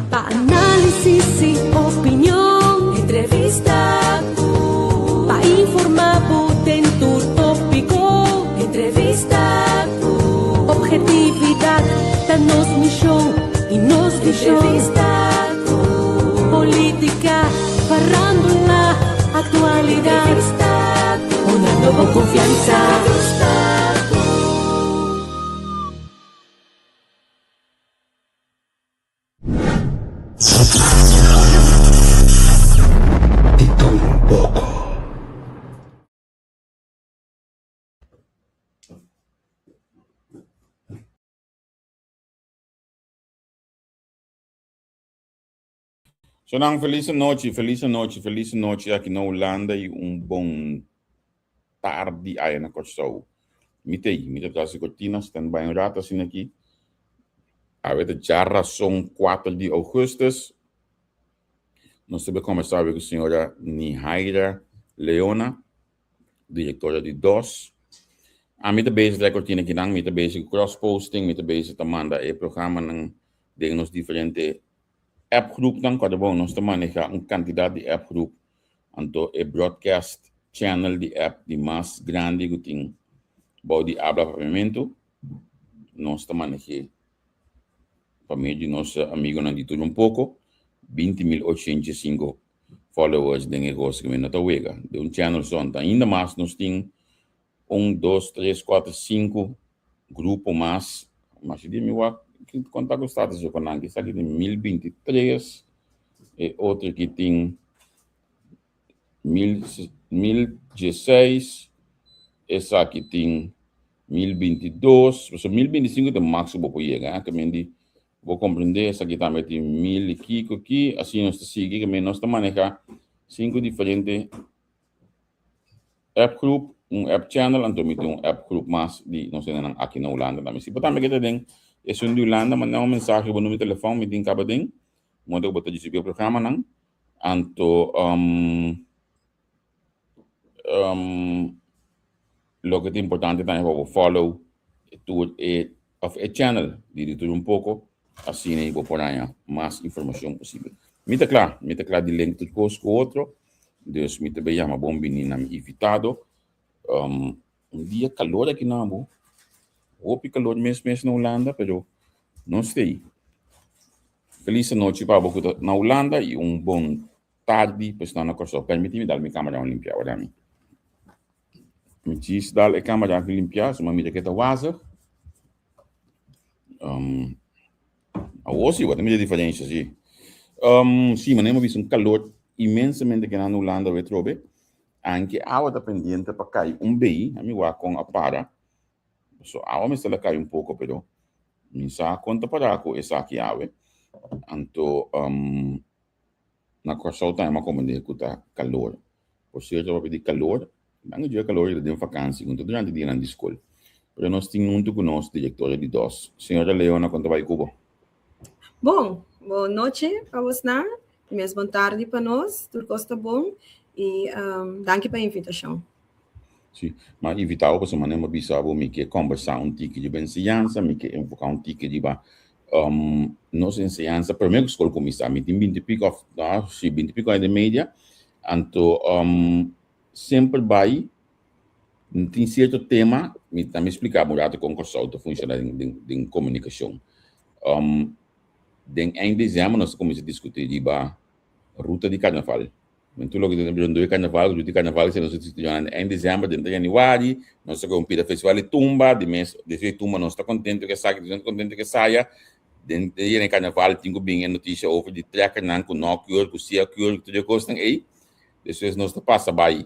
Pa análisis i opinion. Entrevista ku. Pa informá bo den tur tópiko. Entrevista ku. Ophetividat ta nos mishon i nos vishon. Entrevista ku. Polítika, farándula, aktualidat. Entrevista ku. Honrando bo konfiansa. Entrevista ku. Di tur un poko. Sonan felis anochi, felis anochi, felis anochi aki na Hulanda y un bon tardi aya na Kòrsou. Mi ta ei, mi ta tras di kortina, stand by un rato asina aki. Awe ta djarason kuater di ougùstus. Nos ta bai kòmbersá awe ku señora Nihaira Leona, direktora di dos. Ami ta bezig tras kortina akinan, mi ta bezig ku cross posting, mi ta bezig ta manda e programanan den nos diferente Appgroepnan ku bon nos ta maneha un kantidat di appgroep, anto e broadcast channel di app di mas grandi ku tin bou di abla papiamentu nos ta maneh'é pa medio di nos amigonan di Tur Un Poko, 20805 followers den e kos ku mi no ta wega den un channel so. Anto ainda mas nos tin Un, dos, tres, kuater, sinku grupo mas. Mas di mi wak konta ku status yo konan. Esaki tin 1023, e otro ki tin 1016, esaki tin 1022. Pasobra 1025 ta max ku bo por yega. Ke men di bo komprende esaki tambe tin mil i kiko aki. Asina nos ta sigui ke men nos ta maneha sinku diferente App group, un app channel, anto mi tin un app group mas di nos hendenan aki na Hulanda tambe. Si bo tambe ke ta den esun di Hulanda, manda un mensahe bo numero di telefòn, mi tin kaba den, modo ku bo ta risibí e programanan. Anto loke ta importante tambe pa bo follow tur e of e channel di di tur un poko asina y bo por haña mas informacion posibel. Mi ta cla, mi ta cla di link tur cos cu otro, dus mi ta bay yama bon bini na mi invitado. Um, un dia calor aki na bo, hopi calor mes mes na Hulanda, pero no stay. Feliz anochi pa bo cu ta na Hulanda y un bon tardi pa esnan na Kòrsou. Permití mi dal mi kamera un limpiá ora mi. Mi djis dal e kamera aki limpiá, suma mira ke ta wazig. Um, awor si, bo ta mira diferensha si. Um, si, manera mi a bisa un kalor inmensamente grandi na Hulanda awe trobe. Anke awa ta pendiente pa kai un bei, ami wak kon a para. So awa mester la kai un poko, pero mi sa kon ta para ku esaki awe. Anto, um, Na Kòrsou tambe m'a komprendé ku ta kalor. Por sierto papia di kalor, nan a djue kalor den fakansi ku no ta durante dianan di skol. Pero nos tin huntu ku nos direktora di dos, señora Leona kon ta bai ku bo? Bon, bon nochi pa bosnan, i mes bon tardi pa nos, tur kos ta bon i danki pa e invitashon. Sí, m'a invitá bo pasobra manera m'a bisa bo mi ke kòmbersá un tiki riba enseñansa, mi ke enfoká un tiki riba nos enseñansa promé ku skol kuminsá. Mi tin binti piko òf no, sí, binti piko aña den media, anto semper bai tin sierto tema, mi ta mi splika bo un rato kon Kòrsou ta funshoná den den komunikashon. Den eind desèmber nos a kuminsá diskutí riba ruta di karnaval. Men tur loke ta rondó e karnaval, ruta di karnaval, esei nos ta diskutí na eind desèmber, drenta yanüari, nos ta kohe un pida festival di tumba, di mes despues di tumba nos ta kontentu ku esaki, nos ta kontentu ku esaya, den dia di karnaval tin ku bin e notisia over di trekkernan ku no keur, ku si a keur, ku tur e kosnan ei, despues nos ta pasa bai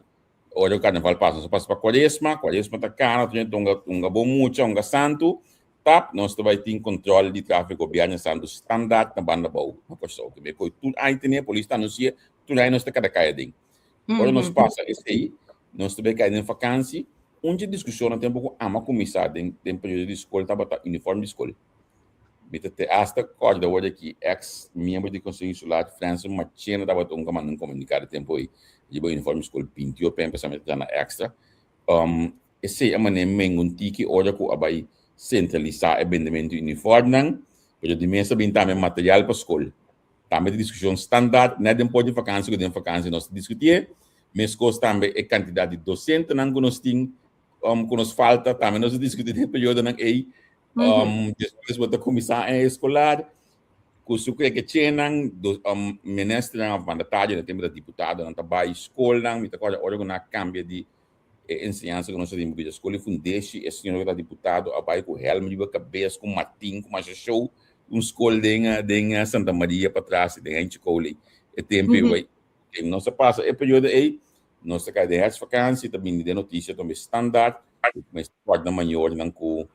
Ora ku karnaval pasa nos ta pasa pa kuaresma, kuaresma ta kana, tur hende ta hunga bon mucha, hunga santu, tap, nos ta bai tin kontrol di trafiko Bièrnè Santu standaard na banda bou na Kòrsou. Ke mei koi tur aña tene, polis ta anunsi'é, tur aña nos ta kada kai aden. Ora nos pasa esei, nos ta bai kai den fakansi, un dje diskushonnan tempu ku ama kuminsá den den periodo di skol tabata uniform di skol. Mi ta te asta kòrda awor aki eks miembro di Konseho Insular Francis Marchena tabata un ku a manda un komunikado tempu ei riba uniform di skol binti or p'e empesá mi ta traha na extra. Esei a manera menga un tiki ora ku a bai sentralisá e bendementu di uniformnan, pero di mes a bin tambe material pa skol. Tambe ta diskushon standaard, net den por di vakansi ku den vakansi nos ta diskutié. Meskos tambe e kantidat di dosentenan ku nos tin, ku nos falta, tambe nos ta diskutí den e periodonan ei. Despues bo ta kuminsá aña eskolar ku su krekechenan, ministernan òf mandatarionan, na tempu ta diputadonan ta bai skolnan. Mi ta kòrda ora ku nan a kambia di e enseñansa ku nos a tin bida skol di fundeshi, e señor ku ta diputado a bai ku hèlm riba kabes, ku matin, ku masha show, un skol den den Santa Maria patras, den Heinche Kooley, e tempu ei bai. Nos a pasa e periodo ei, nos ta kai den herfstvakantie, ta bini den notisia tambe standaard, ku mester kòrda mayornan ku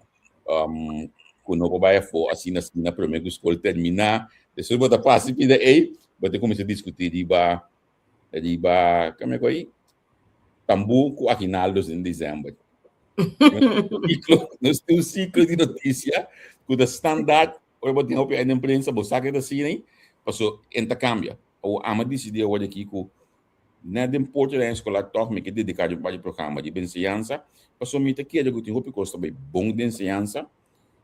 ku no por bai afó asina asina promé ku skol terminá. Despues bo ta pasa e bida ei, bo ta kuminsá diskutí riba riba kame ku ei Tambú ku aginaldos den december. Nos tin un ciclo di noticia ku ta standaard. Ora bo tin hopi den prensa, bo sa ke ta asina ei, paso en ta cambia. Awor ama dicidi awor aki ku net den porta di aña escolar tog mi ke dedica di un par di programa di enseñansa, paso mi ta kere ku tin hopi kos ta bay bon den enseñansa,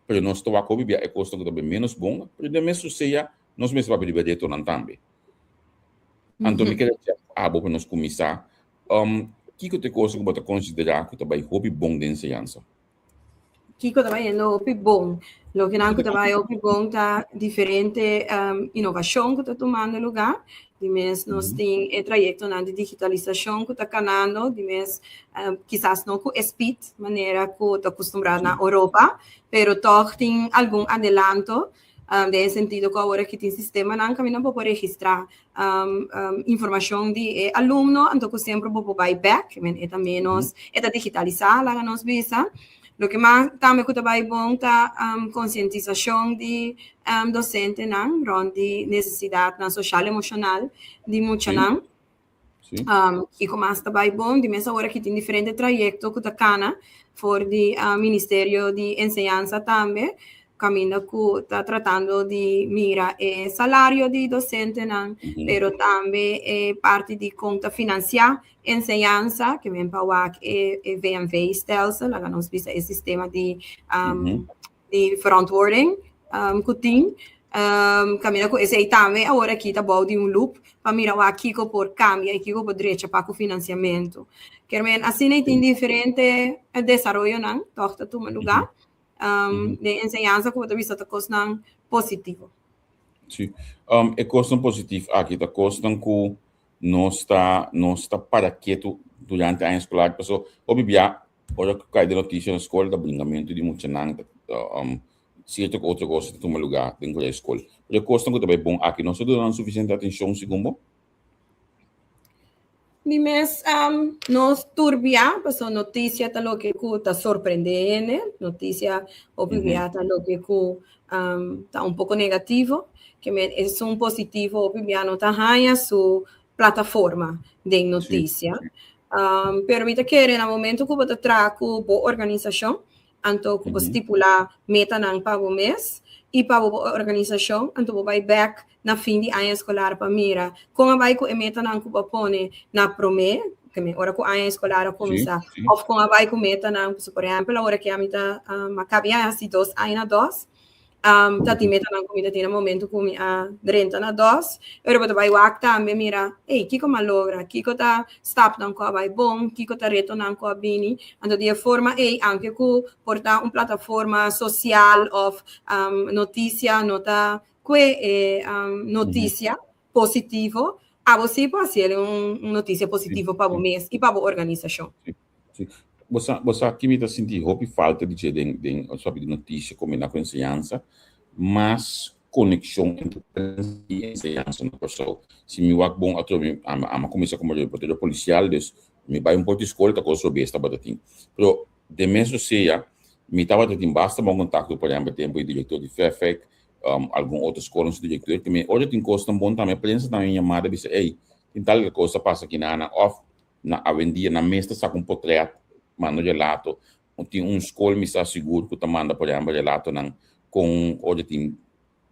pero nos ta wak hopi bia e kosnan ku ta bay menos bon, pero den mes susea nos mester papia riba retonan tambe. Anto mi kere check abo pa nos kuminsá. Um, kiko ta e kosa ku bo ta konsiderá ku ta bai hopi bon den enseñansa? Kiko ta bai yendo hopi bon? Loke nan ku ta bai hopi bon ta diferente um, inovashon ku ta tumando lugá. Di mes nos tin e trayektonan di digitalisashon ku ta kanando, di mes um, kisas no ku e speed manera ku ta kustumbrá na Oropa, pero tòg tin algun adelanto. Um, den e sentido ku awor aki tin sistemanan kaminda bo por registrá um, um, informashon di e alumno, anto ku semper bo por bai bèk, men e ta menos, e ta digitalisá, laga nos bisa. Loke mas tambe ku ta bai bon ta um, konsientisashon di um, dosentenan rònt di nesesidatnan soshal emoshonal di muchanan. Sí. Um, kiko mas ta bai bon, di mes awor aki tin diferente trayekto ku ta kana for di uh, Ministerio di Enseñansa tambe, kaminda ku ta tratando di mira e salario di dosentenan, mm -hmm. pero tambe e parti di kon ta finansiá enseñansa, ke men pa wak e, e VMV-stelsel, laga nos bisa e sistema di um, mm -hmm. di verantwoording um, ku tin. Um, kaminda ku esei tambe awor aki ta bou di un loop pa mira wak kiko por kambia i kiko por drecha pa ku finansiamentu. Ker men asina i tin diferente desaroyonan tòg ta tuma lugá um, den enseñansa ku bo ta bisa ta kosnan positivo. Sí. Um, e kosnan positivo aki ta kosnan ku nos ta nos ta para ketu durante aña eskolar paso hopi bia ora ku kai den notisia na skol ta bringamentu di muchanan ta um, sierto ku otro kos ta tuma lugá den ku skol. Pero e kosnan ku ta bai bon aki nos ta duna nan sufisiente atenshon segun bo? Di mes um, nos tur bia, paso notisia ta loke ku ta sorprende hende, notisia hopi bia ta loke ku um, ta un poko negativo, ke men esun positivo hopi bia no ta haña su plataforma den notisia. Um, pero mi ta kere na momento ku bo ta traha ku bo organisashon, anto ku bo stipulá metanan pa bo mes i pa bo organisashon, anto bo bai bèk na fin di aña eskolar pa mira kon a bai ku e metanan ku bo a pone na promé, ke men ora ku aña eskolar a kuminsá, òf kon a bai ku metanan, pasobra por ehèmpel awor aki ami ta a kabi a hasi dos aña na dos, um, ta tin metanan ku mi ta tin na momento ku mi a drenta na dos, pero bo ta bai wak tambe mira, hey, kiko mi a logra, kiko ta stapnan ku a bai bon, kiko ta retonan ku a bini, anto di e forma ei, aunke ku por ta un plataforma sosial òf um, notisia no ta kue e um, notisia positivo, abo sí por hasiel un, un notisia positivo pa bo mes i pa bo organisashon. Sí, sí. Bo sa, bo sa ki mi ta sinti hopi falta di dje den, den sopi di notisia kombiná ku enseñansa, mas konekshon entre prensa i enseñansa na Kòrsou. Si mi wak bon atrobe, mi ama, ama kuminsá komo reportero polisial, dus mi bai un pòrti skol ta kos robes tabata tin. Pero den mes osea, mi tabata tin basta bon kontakto, por ehèmpel tempu e direktor di FEFEK, um, algun otro skolnan su direktor, ke mi ora tin kosnan bon tambe, prensa tambe mi yamada bisa, ey, tin tal kos a pasa aki na òf na awendia nan mes ta saka un potret manda un relato. Tin un skol mi sa sigur ku ta manda por ehèmpel relatonan kon ora tin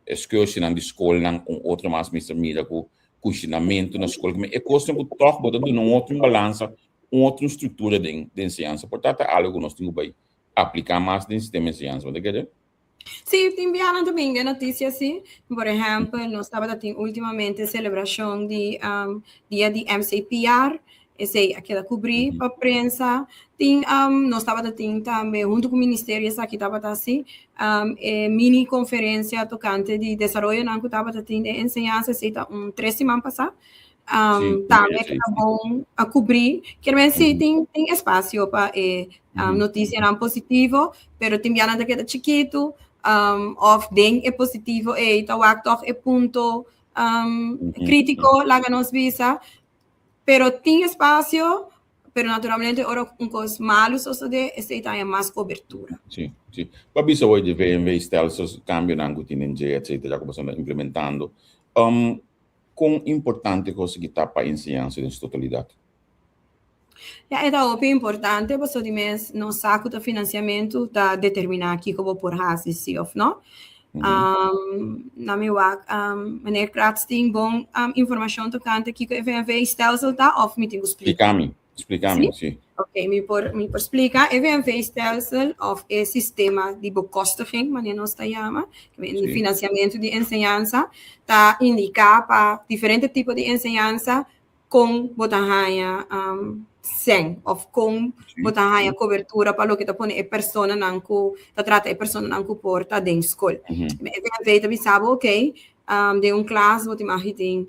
ekskursionan di skolnan, un otro mas mi sa mira ku kushinamentu na skol. E kosnan ku tòg bo ta duna un otro balansa, un otro struktura den enseñansa. Por ta ta algu ku nos tin ku bai apliká mas den sistema di enseñansa, bo ta kere? Sí, tin biaha ta bin den notisia sí. Por ehèmpel, nos tabata tin últimamente selebrashon di um, dia di MCPR, esei a keda kubrí pa prensa. Tin um, nos tabata tin tambe huntu ku ministerio esaki tabata hasi um, e mini konferensia tokante di desaroyonan ku tabata tin den enseñansa, esei ta un tres siman pasá. Um, tambe keda bon a kubrí. Kier men sí, tin espasio pa e notisianan positivo, pero tin bianan ta keda chikitu, um, òf den e positivo ei ta wak tòg e punto um, krítiko, laga nos bisa. Pero tin espasio, pero naturalmente ora un kos malu sosodé, esei ta haña mas kobertura. Sí, sí. Pa bisa hoy di VNV stelsels, kambionan ku tin den dje, etcetera, ku boso ta implementando. Um, Kon importante kos aki ta pa enseñansa den su totalidat? Ya, e ta hopi importante pasobra di mes nos sa ku ta finansiamentu ta determiná kiko bo por hasi si òf no. Na mi wak meneer Kratz tin bon informashon tokante kiko e VNV-stelsel ta òf mi tin ku splika? Splika mi. Splika mi, si. Ok, mi por, mi por splika. E VNV-stelsel of e sistema di bekostiging, manera nos ta yama, di finansiamentu di enseñansa, ta indiká pa diferente tipo di enseñansa kon bo ta haña sèn of kon bo ta haña kobertura pa loke ta pone e personanan ku ta trata e personanan ku por ta den skol. E VNV ta bisa bo, ok, den un klas bo tin mag tin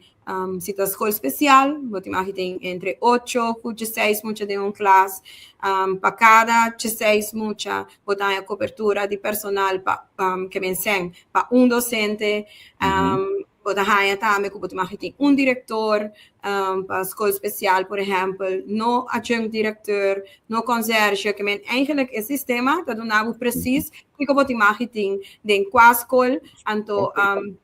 Si ta skol spesial, bo tin mag tin entre ocho ku dieseis mucha den un klas. Pa kada dieseis mucha bo ta haña kobertura di personal pa ke men sèn pa un dosente. Bo ta haña tambe ku bo tin mag tin un direktor pa skol spesial, por ehèmpel, no adjunct directeur, no konsèrge. Ke men eigenlik e sistema ta duna bo presis Kiko bo tin mag di tin den kua skol, anto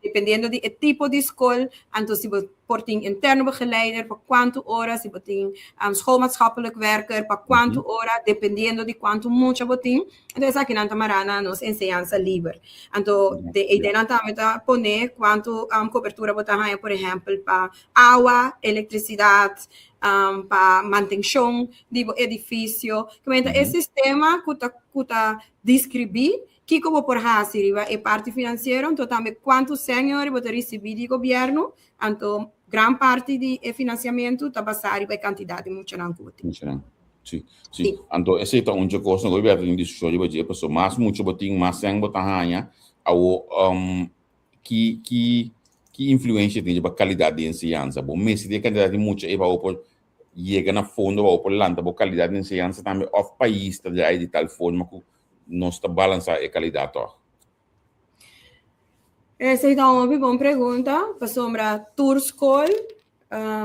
dependiendo di e tipo di skol, anto si bo por tin interne begeleider pa kuantu ora, si bo tin schoolmaatschappelijk werker pa kuantu ora, dependiendo di kuantu mucha bo tin. Anto esakinan ta mará na nos enseñansa liber. Anto den e ideanan tambe ta pone kuantu kobertura bo ta haña, por ehèmpel, pa awa, elektrisidat, pa mantenshon di bo edifisio. Kementa e sistema ku ta ku ta Deskribí kiko bo por hasi riba e parti finansiero, anto tambe kuantu sèn bo ta risibí di gobièrnu, anto gran parti di e finansiamentu ta basá riba e kantidat di muchanan ku bo tin. Muchanan, si, si. Anto esei ta un dje kosnan ku gobièrnu tin diskushon riba dje, pasobra mas mucha bo tin, mas sèn bo ta haña. Awor, ki, ki, ki influensia tin riba kalidat di enseñansa? Bo mester di e kantidat di mucha ei pa bo por yega na fondo pa bo por lanta bo kalidat di enseñansa tambe òf pais ta draai di tal forma ku nos ta balansá e kalidat tòg? Esei ta un hopi bon pregunta, pasobra tur skol,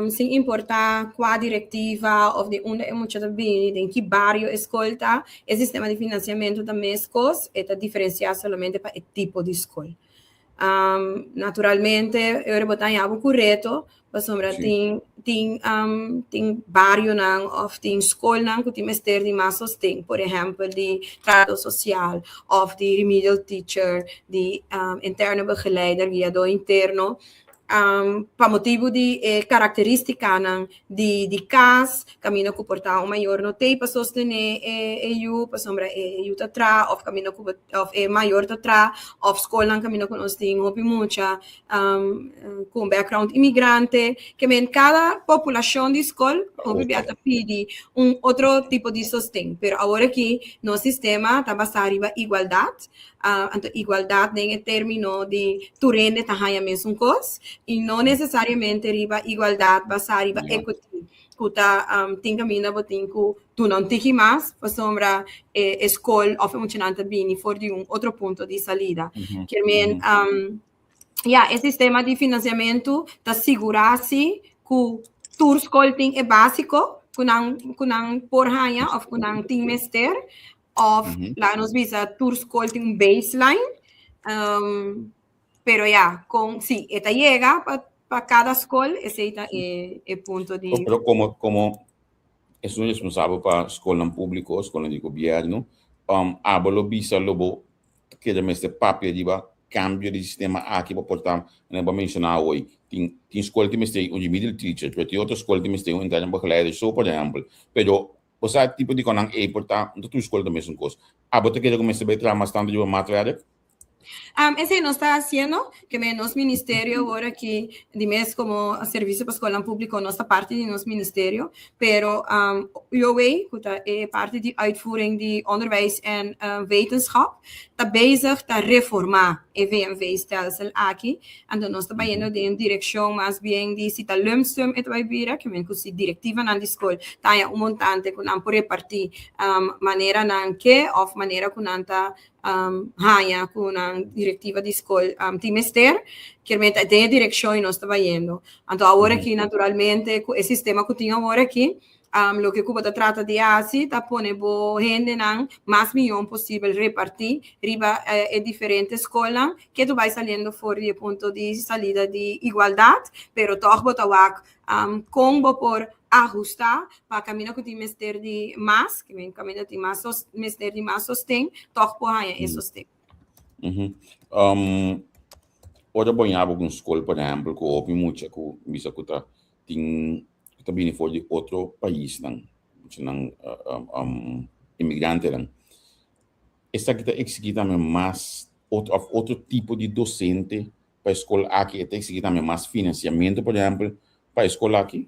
sin importá kua direktiva òf di unda e mucha ta bini, den ki bario e skol ta, e sistema di finansiamentu ta meskos, e ta diferensiá solamente pa e tipo di skol. Naturalmente e ora bo ta haña bo ku reto pasobra tin tin tin barionan òf tin skolnan ku tin mester di mas sosten, por ehèmpel di trahadó sosial òf di remedial teacher, di interne begeleider, guiadó interno. Pa motibu di e karakterístikanan di di kas, kaminda ku por ta un mayor no t'ei pa sostené e e yu pasobra e yu ta traha òf kaminda ku bo òf e mayor ta traha òf skolnan kaminda ku nos tin hopi mucha ku un background imigrante. Ke men kada populashon di skol hopi bia ta pidi un otro tipo di sosten, pero awor aki nos sistema ta basá riba igualdat. Anto igualdat den e término di tur hende ta haña mesun kos i no nesesariamente riba igualdat basá riba equity ku ta tin kaminda bo tin ku duna un tiki mas pasobra e skol òf e muchanan ta bini for di un otro punto di salida. Kier men ya e sistema di finansiamentu ta sigurá si ku tur skol tin e básiko ku nan ku nan por haña òf ku nan tin mester Of laga nos bisa tur skol tin un baseline. Um, pero ya, con, si, e ta yega pa, pa cada skol, esei ta e, e punto di... Pero como, como esun responsabel pa skolnan públiko, skolnan di gobièrnu, um, abo lo bisa lo bo keda mester papia riba cambio di sistema aki pa por ta, manera bo a menciona awoy, tin, tin skol tin mester un remedial teacher, pero tin otro skol tin mester un interne begeleider so, por ehempel. Pero Bo sa tipo di konan ei por ta, no ta tur skol ta mesun kos. Abo ta kere ku mester bai traha mas tantu riba maatwerk? Esei nos ta hasiendo, ke men nos ministerio awor aki, di mes komo Servisio pa Skolnan Públiko nos ta parti di nos ministerio, pero UOW, ku ta e parti di uitvoering di onderwijs en wetenschap, ta bezig ta reformá e VMV-stelsel aki. Anto nos ta bayendo den un direkshon mas bien di si ta lump sum e ta bai bira, ke men ku si direktivanan di skol ta haña un montante ku nan por repartí manera nan ke òf manera ku nan ta haña ku nan direktiva di skol tin mester, kier men ta den e direkshon i nos ta bayendo. Anto awor aki naturalmente ku e sistema ku tin awor aki, loke ku bo ta trata di hasi ta pone bo hendenan mas mihó posibel repartí riba e diferente skolnan ke ta bai saliendo for di e punto di salida di igualdat, pero tòg bo ta wak Kon bo por ahustá pa kaminda ku tin mester di mas, kaminda tin mas mester di mas sosten, tòg por haña e sosten. Ora bo yaba ku un skol, por ehèmpel, ku hopi mucha ku bisa ku ta tin ku ta bini for di otro paisnan, muchanan inmigrantenan, esaki ta eksigí tambe mas otro òf otro tipo di dosente pa e skol aki e ta exigi tambe mas financiamento por ehempel pa e skol aki?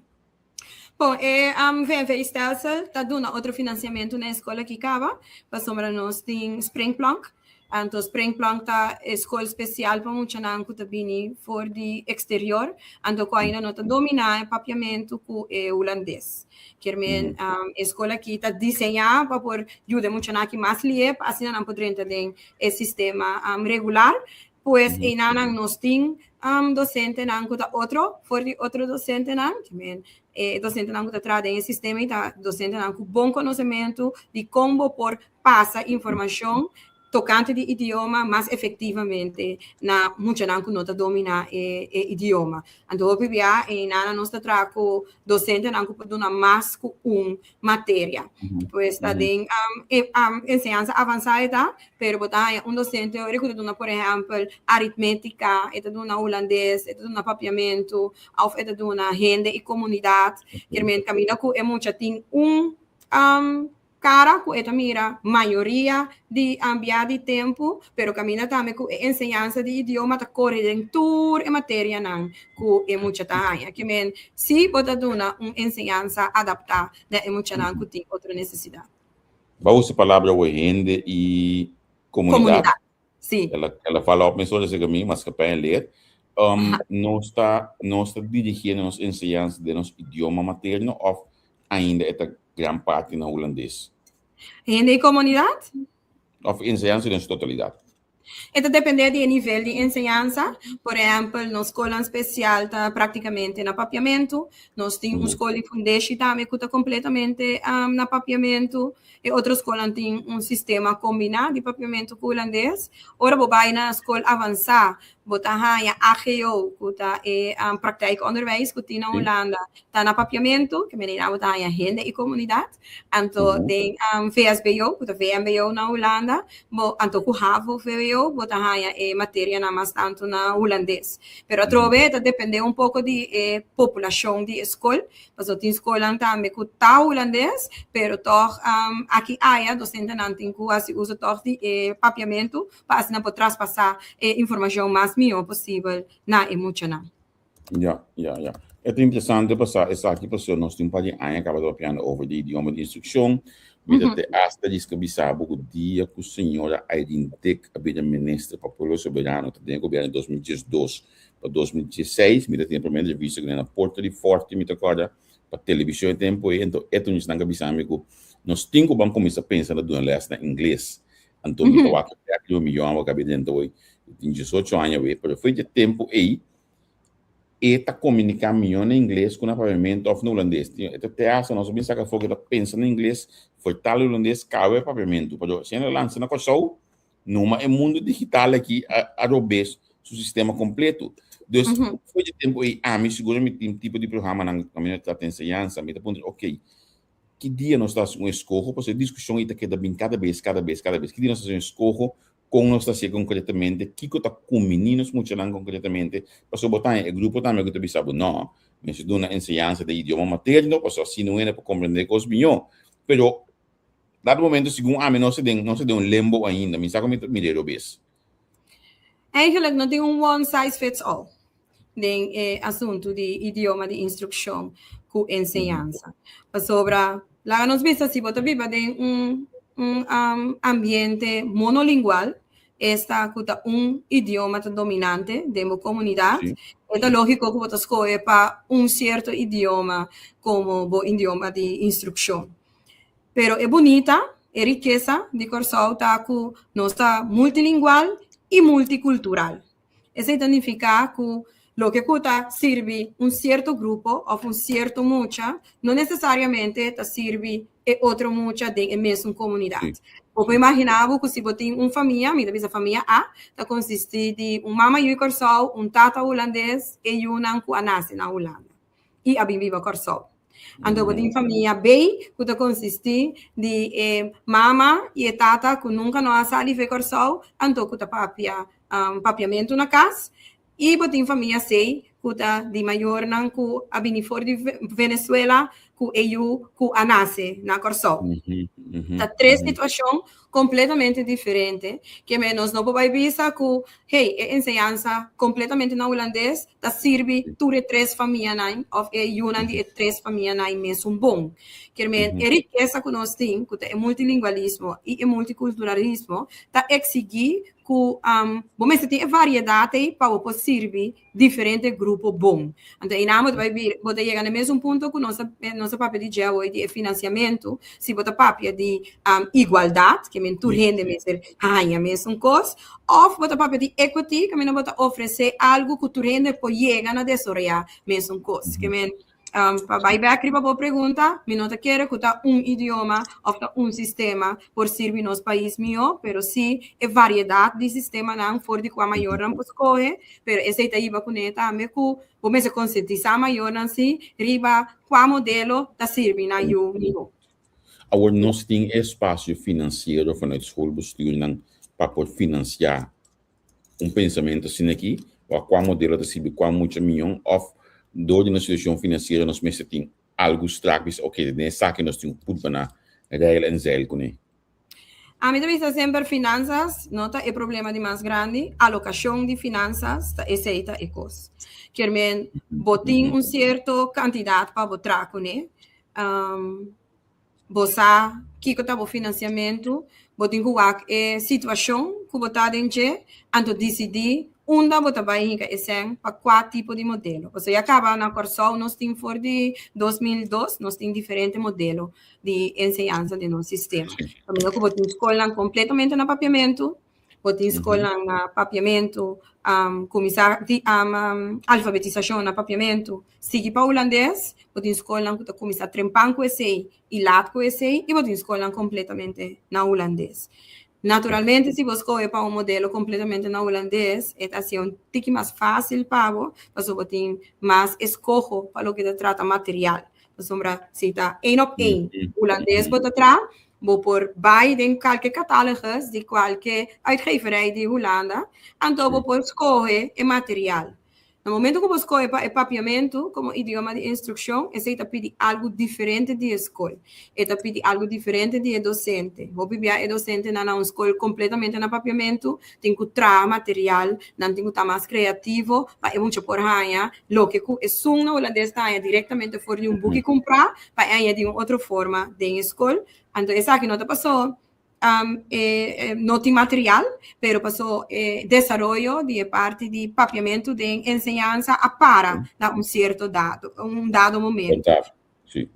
Bon, e VNV stelsel ta duna otro financiamento na e skol aki kaba, pasobra nos tin springplank. Anto springplank ta e skol spesial pa muchanan ku ta bini for di eksterior, anto ku ainda no ta dominá e papiamentu ku e hulandes. Kier men e skol aki ta diseñá pa por yuda e muchanan aki mas lié pa asina nan por drenta den e sistema regular. Pues einanan nos tin docentenan cu ta otro for di otro docentenan, men e docentenan cu ta traha den e sistema y ta docentenan cu bon conocemento di con bo por pasa informacion tocante di idioma mas efectivamente na muchanan cu no ta domina e idioma. Anto hopi bia einanan nos ta traha cu docentenan cu por duna mas cu un materia. Pues ta den enseñansa avansa e ta, pero bo ta haña un docente ora ku ta duna por ehèmpel aritmétika, e ta duna hulandes, e ta duna papiamentu òf e ta duna hende i komunidat. Kier men kaminda ku e mucha tin un kara ku e ta mira mayoria di bia di tempu, pero kaminda tambe ku e enseñansa di idioma ta kore den tur e materianan ku e mucha ta haña. Ke men si bo ta duna un enseñansa adaptá na e muchanan ku tin otro nesesidat. Bo a usa palabra awe hende i komunidat. Komunidat, si. El a fala op mesora serka mi, maskapij en leer. Nos ta nos ta dirigiendo nos enseñansa den nos idioma materno òf ainda e ta gran parti na hulandes? Hende i komunidat? Òf enseñansa den su totalidat? E ta dependé di e nivel di enseñansa. Por ehèmpel, nos skolnan spesial ta práktikamente na papiamentu. Nos tin un skol di fundeshi tambe ku ta kompletamente na papiamentu. E otro skolnan tin un sistema kombiná di papiamentu ku hulandes. Ora bo bai na skol avansá, bo ta haña AGO, ku ta e praktijkonderwijs ku tin na Hulanda, ta na papiamentu, ke manera bo ta haña hende i komunidat. Anto den VSBO, ku ta VMBO na Hulanda, bo anto ku havo VWO bo ta haña e materianan mas tantu na hulandes. Pero atrobe ta depende un poko di e populashon di e skol, pasobra tin skolnan tambe ku ta hulandes, pero tòg aki aya dosentenan tin ku hasi uso tòg di e papiamentu pa asina por traspasá e informashon mas mihó posibel na e muchanan. Ya, ya, ya. E ta interesante pa sa esaki pasobra nos tin un par di aña kaba ta papiando over di idioma di instrukshon. Mi ta te asta riska bisa bo ku dia ku señora Irene Dick a bira minister pa Pueblo Soberano ta den e gobierno di 2012 pa 2016, mi ta tin e prome entrevista ku ne na Porta di Forti, mi ta kòrda, pa televishon e tempu ei. Anto e ta un esnan ku a bisa mi ku nos tin ku ban kuminsá pensa na duna lès na ingles. Anto mi ta wak bèk riba mi yòngu a kabe drenta hoy, mi tin diesocho aña awe, pero for di e tempu ei e ta komuniká mihó na ingles ku na papiamentu òf na hulandes. E ta te hasta nos a bin saka afó ku e ta pensa na ingles, fortal hulandes, kawe papiamentu. Pero si e lansa na Kòrsou, numa e mundu digital aki a robes su sistema kompleto. Dus, for di e tempu ei ami sigur mi tin tipo di programanan kaminda ta trata enseñansa, mi ta puntra, okey, Ki dia nos ta hasi un eskoho? Pasobra e diskushon ei ta keda bin kada bes, kada bes, kada bes. Ki dia nos ta hasi un eskoho? Kon nos ta hasié konkretamente? Kiko ta kumbiní nos muchanan konkretamente? Pasobra bo ta haña e grupo tambe ku ta bisa bo, No, mester duna enseñansa den idioma materno, pasobra asina un hende por komprendé kos mihó. Pero, dado momento, segun ami, nos ta den, nos ta den un limbo ainda. Mi sa ku mi ta mir'é robes. Eigenlijk no tin un one size fits all den e asuntu di idioma di instrukshon ku enseñansa. Pasobra, laga nos bisa si bo ta biba den un un ambiente monolingual, esta ku ta un idioma ta dominante den bo komunidat, e ta lógiko ku bo ta skohe pa un sierto idioma komo bo idioma di instrukshon. Pero e bunita, e rikesa di Kòrsou ta ku nos ta multilingual i multikultural. Esei ta nifiká ku loke ku ta sirbi un sierto grupo òf un sierto mucha no nesesariamente ta sirbi e otro mucha den e mesun komunidat. Bo por imaginá bo ku si bo tin un famia, mi ta bisa famia A, ta konsistí di un mama yu di Kòrsou, un tata hulandes, e yunan ku a nase na Hulanda i a bin biba Kòrsou. Anto bo tin famia B ku ta konsistí di e mama i e tata ku nunka no a sali for Kòrsou, anto ku ta papia papiamentu na kas. I bo tin famia C ku ta di mayornan ku a bini for di Venezuela ku e yu ku a nase na Kòrsou. Ta tres situashon kompletamente diferente ke men nos no por bai bisa ku hey e enseñansa kompletamente na hulandes ta sirbi tur e tres famianan òf e yunan di e tres famianan mesun bon. Kier men e rikesa ku nos tin ku ta e multilingualismo i e multikulturalismo ta eksigí ku bo mester tin e variedat ei pa bo por sirbi diferente grupo bon. Anto einan bo ta bai bira, bo ta yega na e mesun punto ku nos a nos a papia di dje awor di e finansiamentu, si bo ta papia di igualdat, ke men tur hende mester haña mesun kos, òf bo ta papia di equity, kaminda bo ta ofresé algu ku tur hende por yega na desaroyá mesun kos. Ke men Pa bai bek riba bo pregunta, mi no ta kere ku ta un idioma òf ta un sistema por sirbi nos pais mihó, pero sí e variedat di sistemanan for di kua mayornan por skohe, pero esei ta hiba kuné tambe ku bo mester konsientisá mayornan sí riba kua modelo ta sirbi nan yu mihó. Awor nos tin e espasio finansiero vanuit schoolbestuurnan pa por finansiá un pensamentu asina aki, wak kua modelo ta sirbi kua mucha mion òf dor di nos situashon finansiero nos mester tin algu strak bisa oke den esaki nos tin ku purba na reil en zeil kuné. Ami ta bisa semper finansas no ta e problema di mas grandi, alokashon di finansas ta esei ta e kos. Kier men bo tin un sierto kantidat pa bo traha kuné, Bo sa kiko ta bo finansiamentu, bo tin ku wak e situashon ku bo ta den dje, anto disidí unda bo ta bai hinka e sèn pa kua tipo di modelo. Pasobra ya kaba na Kòrsou nos tin for di 2002 nos tin diferente modelo di enseñansa den nos sistema. Kaminda ku bo tin skolnan kompletamente na papiamentu, Bo tin skolnan na papiamentu, kuminsá di alfabetisashon na papiamentu, sigui pa hulandes. Bo tin skolnan ku ta kuminsá trempan ku esei i lat ku esei, i bo tin skolnan kompletamente na hulandes. Naturalmente si bo skohe pa un modelo kompletamente na hulandes, e ta hasié un tiki mas fásil pa bo, pasobra bo tin mas eskoho pa loke ta trata material. Pasobra si ta één op één hulandes bo ta traha, Bo por bai den kalke catalogus di kualke uitgeverij di Hulanda, anto bo por skohe e material. Na momento ku bo skohe pa e papiamentu komo idioma di instrukshon, esei ta pidi algu diferente di e skol. E ta pidi algu diferente di e dosente. Hopi bia e dosentenan na un skol kompletamente na papiamentu tin ku traha material, nan tin ku ta mas kreativo pa e mucha por haña loke ku esun na hulandes ta haña direktamente for di un buki kumprá pa e haña di un otro forma den e skol. Anto esaki no ta pasó e no tin material, pero pasó e desaroyo di e parti di papiamentu den enseñansa a para na un sierto dado, un dado momento.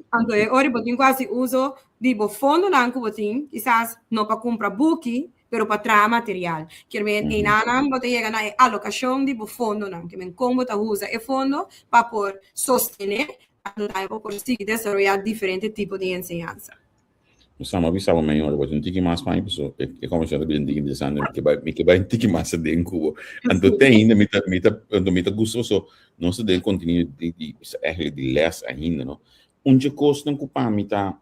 Anto e ora bo tin ku hasi uso di bo fondonan ku bo tin, kisas no pa kumpra buki, pero pa traha material. Kier men einanan bo ta yega na e alokashon di bo fondonan, kier men kon bo ta usa e fondo pa por sostené anto bo por sigui desaroyá diferente tipo di enseñansa. Sama a bisa bo mayor, bo tin un tiki mas pa mi paso e conversacion ta bira un tiki interesante, mi ke bai mi ke bai un tiki mas aden ku bo. Anto te ainda mi ta mi ta anto mi ta gusta paso nos ta den contenido di di eigenlijk di les ainda no. Un dje kosnan ku pa mi ta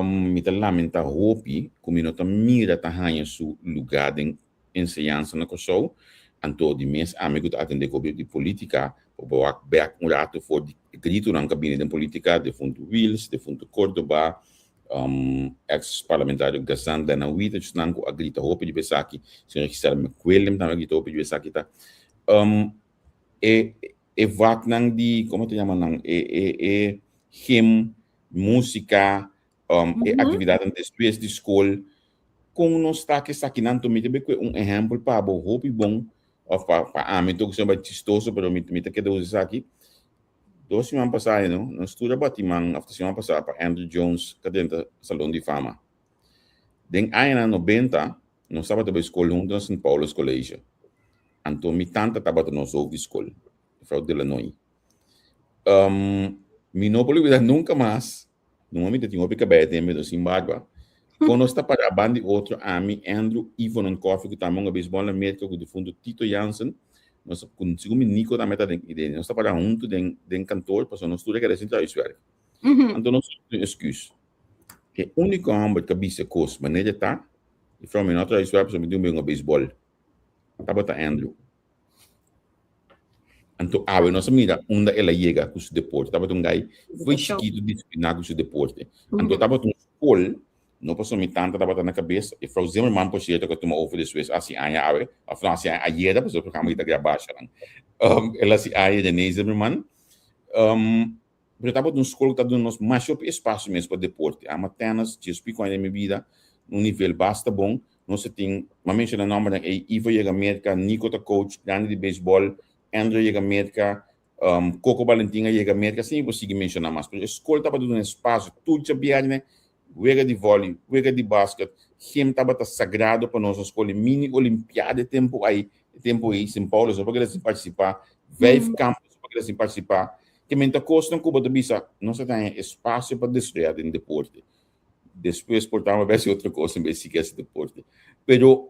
mi ta lamenta hopi ku mi no ta mira ta haña su lugá den enseñansa na Kòrsou, anto di mes ami ku ta atendé ku di polítika, bo por wak bèk un ratu for di e gritonan ku a bini den polítika, defuntu Wiels, defuntu Cordoba, Ex parlamentario Gazan Danawi ta esnan ku a grita hopi riba esaki, señora Gisela McWilliam tambe a grita hopi riba esaki ta e e vaknan di komo ta yama nan e e e gym, músika, e aktividatnan despues di skol, kon nos ta ku esakinan? Mi ta bai kue un ehèmpel pa bo hopi bon òf pa pa ami tok esei bai chistoso pero mi mi ta keda usa esaki. Dos siman pasá you know, nos tur a bati man òf ta siman pasá pa Andruw Jones ka drenta Salon di Fama. Den añanan nobenta nos tabata bai skol huntu na Sint Paulus College. Anto mi tanta tabata nos hoofd di skol, mevrouw Delanoy. Mi no por olbida nunka mas Numa mi ta tin hopi kabei den mi, no sin barba. Kon nos ta para banda di otro, ami, Andrew, Ivonon Coffie, ku tambe un beisbòl na Merka, ku difunto Tito Jansen, nos ku segun mi Nico tambe ta den idea. Nos ta para huntu den den kantor, pasobra nos tur a keda sin traha huiswerk. Anto nos tin un esküs. E úniko hòmber ku a bisa e kos manera e ta, juffrouw mi no a traha huiswerk pasobra mi tin un benga beisbòl, tabata Andrew. Anto awe nos a mira unda el a yega ku su deporte. Tabata un gai foi chikitu disipliná ku su deporte. Anto tabata un skol, no pasobra mi tanta tabata na kabes, Juffrouw Zimmerman por sierto ku a tuma over despues hasi aña awe, òf no hasi aña ayera pasobra e programa aki ta grabá shanan. El hasi aña René Zimmerman. Pero tabata un skol ku ta duna nos masha hopi espasio mes pa deporte. Ama tènis, djes pico aña den mi bida, un nivel basta bon. Nos a tin, m'a menshoná nòmbernan ei, Ivo yega Merka, Nico ta coach grandi di beisbòl, Andrew yega Merka, Coco Balentin a yega Merka, asina mi por sigui menshoná mas. Pero e skol tabata duna espasio tur djabièrnè, wega di vòli, wega di basket, gym tabata sagrado pa nos na skol, e mini olimpiada e tempu ei, e tempu ei Sint Paulus no por keda sin partisipá, vijf campus no por keda sin partisipá. Ke men ta kosnan ku bo ta bisa, nos a taña espasio pa desaroyá den deporte. Despues por ta bai hasi otro kos en bes sigui hasi deporte. Pero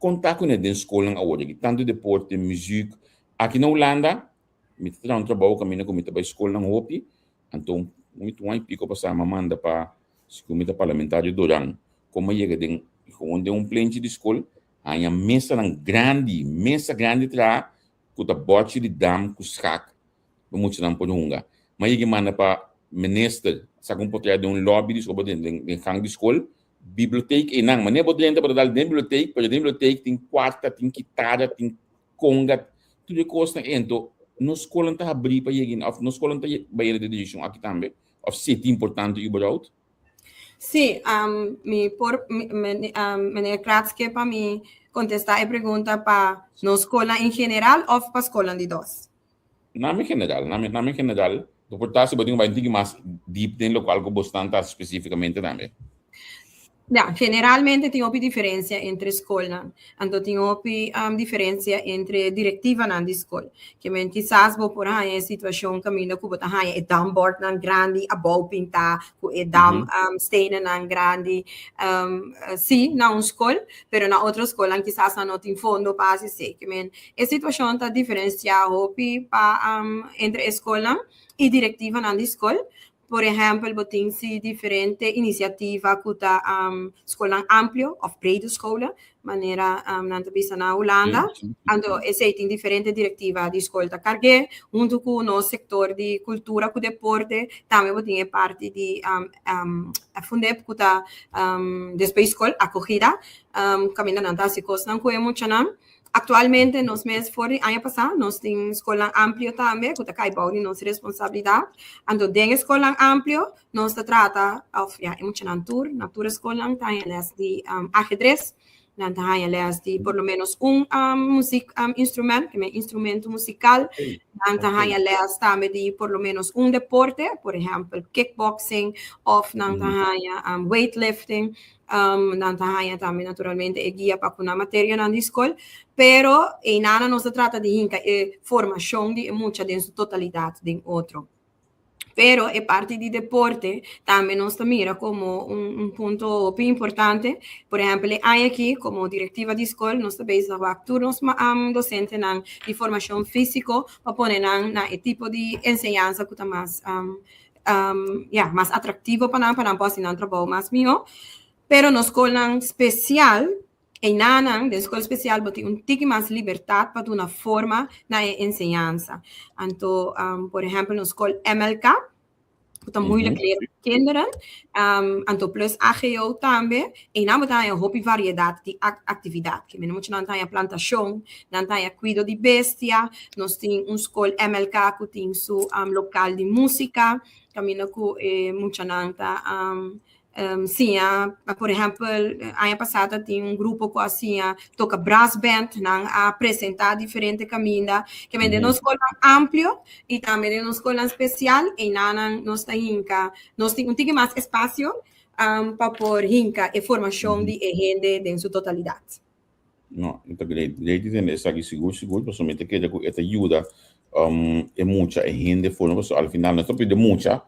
kon ta kuné den skolnan awor aki? Tantu deporte, muzik. Aki na Hulanda mi ta traha un trabou kaminda ku mi ta bai skolnan hopi. Anto mi ta un aña i piko pasá mi a manda pa sigur mi ta parlamentario Doran kon mi a yega den gewoon den un plenchi di skol haña mesanan grandi, mesa grandi traha ku ta bòchi di dam ku skak pa muchanan por hunga. Ma yega manda pa minister saka un portret den un lobby di skol, den den gang di skol, biblioteek einan. Manera bo drenta bo ta dal den biblioteek, pero den biblioteek tin kuarta, tin kitara, tin konga, tur e kosnan ei. Anto nos skolnan ta habrí pa yega òf nos skolnan ta bai den e direkshon aki tambe òf si e ta importante überhaupt? Sí, mi por, meneer Kratz ke pa mi kontestá e pregunta pa nos skolnan en general òf pa skolnan di dos? Nami general, nami, nami general. Bo por ta si bo tin ku bai un tiki mas diep den lokual ku bosnan ta hasi spesífikamente tambe. Ya, generalmente tin hopi diferensia entre skolnan. Anto tin hopi diferensia entre direktivanan di skol. Ke men kisas bo por haña e situashon kaminda ku bo ta haña e dambòrdnan grandi abou pintá ku e dam stenennan grandi sí na un skol, pero na otro skolnan kisas nan no tin fondo pa hasi esei. Ke men E situashon ta diferensiá hopi pa entre e skolnan i direktivanan di skol. Por ehèmpel, bo tin si diferente inisiativa ku ta skolnan amplio òf brede scholen, manera nan ta bisa na Hulanda. Anto esei tin diferente direktiva di skol ta karg'é. Huntu ku nos sektor di kultura ku deporte, tambe bo tin e parti di Fundep ku ta despues skol, akogida, kaminda nan ta hasi kosnan ku e muchanan. Aktualmente nos mes for di aña pasá nos tin skolnan amplio tambe ku ta kai bou di nos responsabilidat. Anto den e skolnan amplio nos ta trata òf ya e muchanan tur na tur e skolnan ta haña lès di ahedres, nan ta haña lès di por lo ménos un muzik instrument, ke men instrumento musikal, nan ta haña lès tambe di por lo ménos un deporte, por ehèmpel kickboxing òf nan ta haña weightlifting. Nan ta haña tambe naturalmente e guia pa ku nan materianan di skol, pero einana nos ta trata di hinka e formashon di e mucha den su totalidat den otro. Pero e parti di deporte tambe nos ta mira komo un un punto hopi importante. Por ehèmpel e aña aki komo direktiva di skol nos ta bezig wak tur nos dosentenan di formashon físiko pa pone nan na e tipo di enseñansa ku ta mas ya, mas atraktivo pa nan, pa nan por hasi nan trabou mas mihó. Pero nos skolnan spesial, einanan, den skol spesial bo tin un tiki mas libertat pa duna forma na e enseñansa. Anto, por ehèmpel, nos skol MLK, Ku ta moeilijk leren pa kinderen. Anto plus AGO tambe. Einan bo ta haña hopi variedat di aktividat. Ke mene muchanan ta haña plantashon, nan ta haña kuido di bestia. Nos tin un skol MLK ku tin su lokal di músika, kaminda ku e muchanan ta siña, por ehèmpel, aña pasá ta tin un grupo ku a siña toka brassband, nan a presentá diferente kaminda. Ke men den nos skolnan amplio i tambe den nos skolnan spesial, einanan nos ta hinka, nos tin un tiki mas espasio pa por hinka e formashon di e hende den su totalidat. No, e ta great. Great di tende esaki sigur sigur, pasobra mi ta kere ku e ta yuda e mucha, e hende forma, pasobra al final nos ta pidi mucha,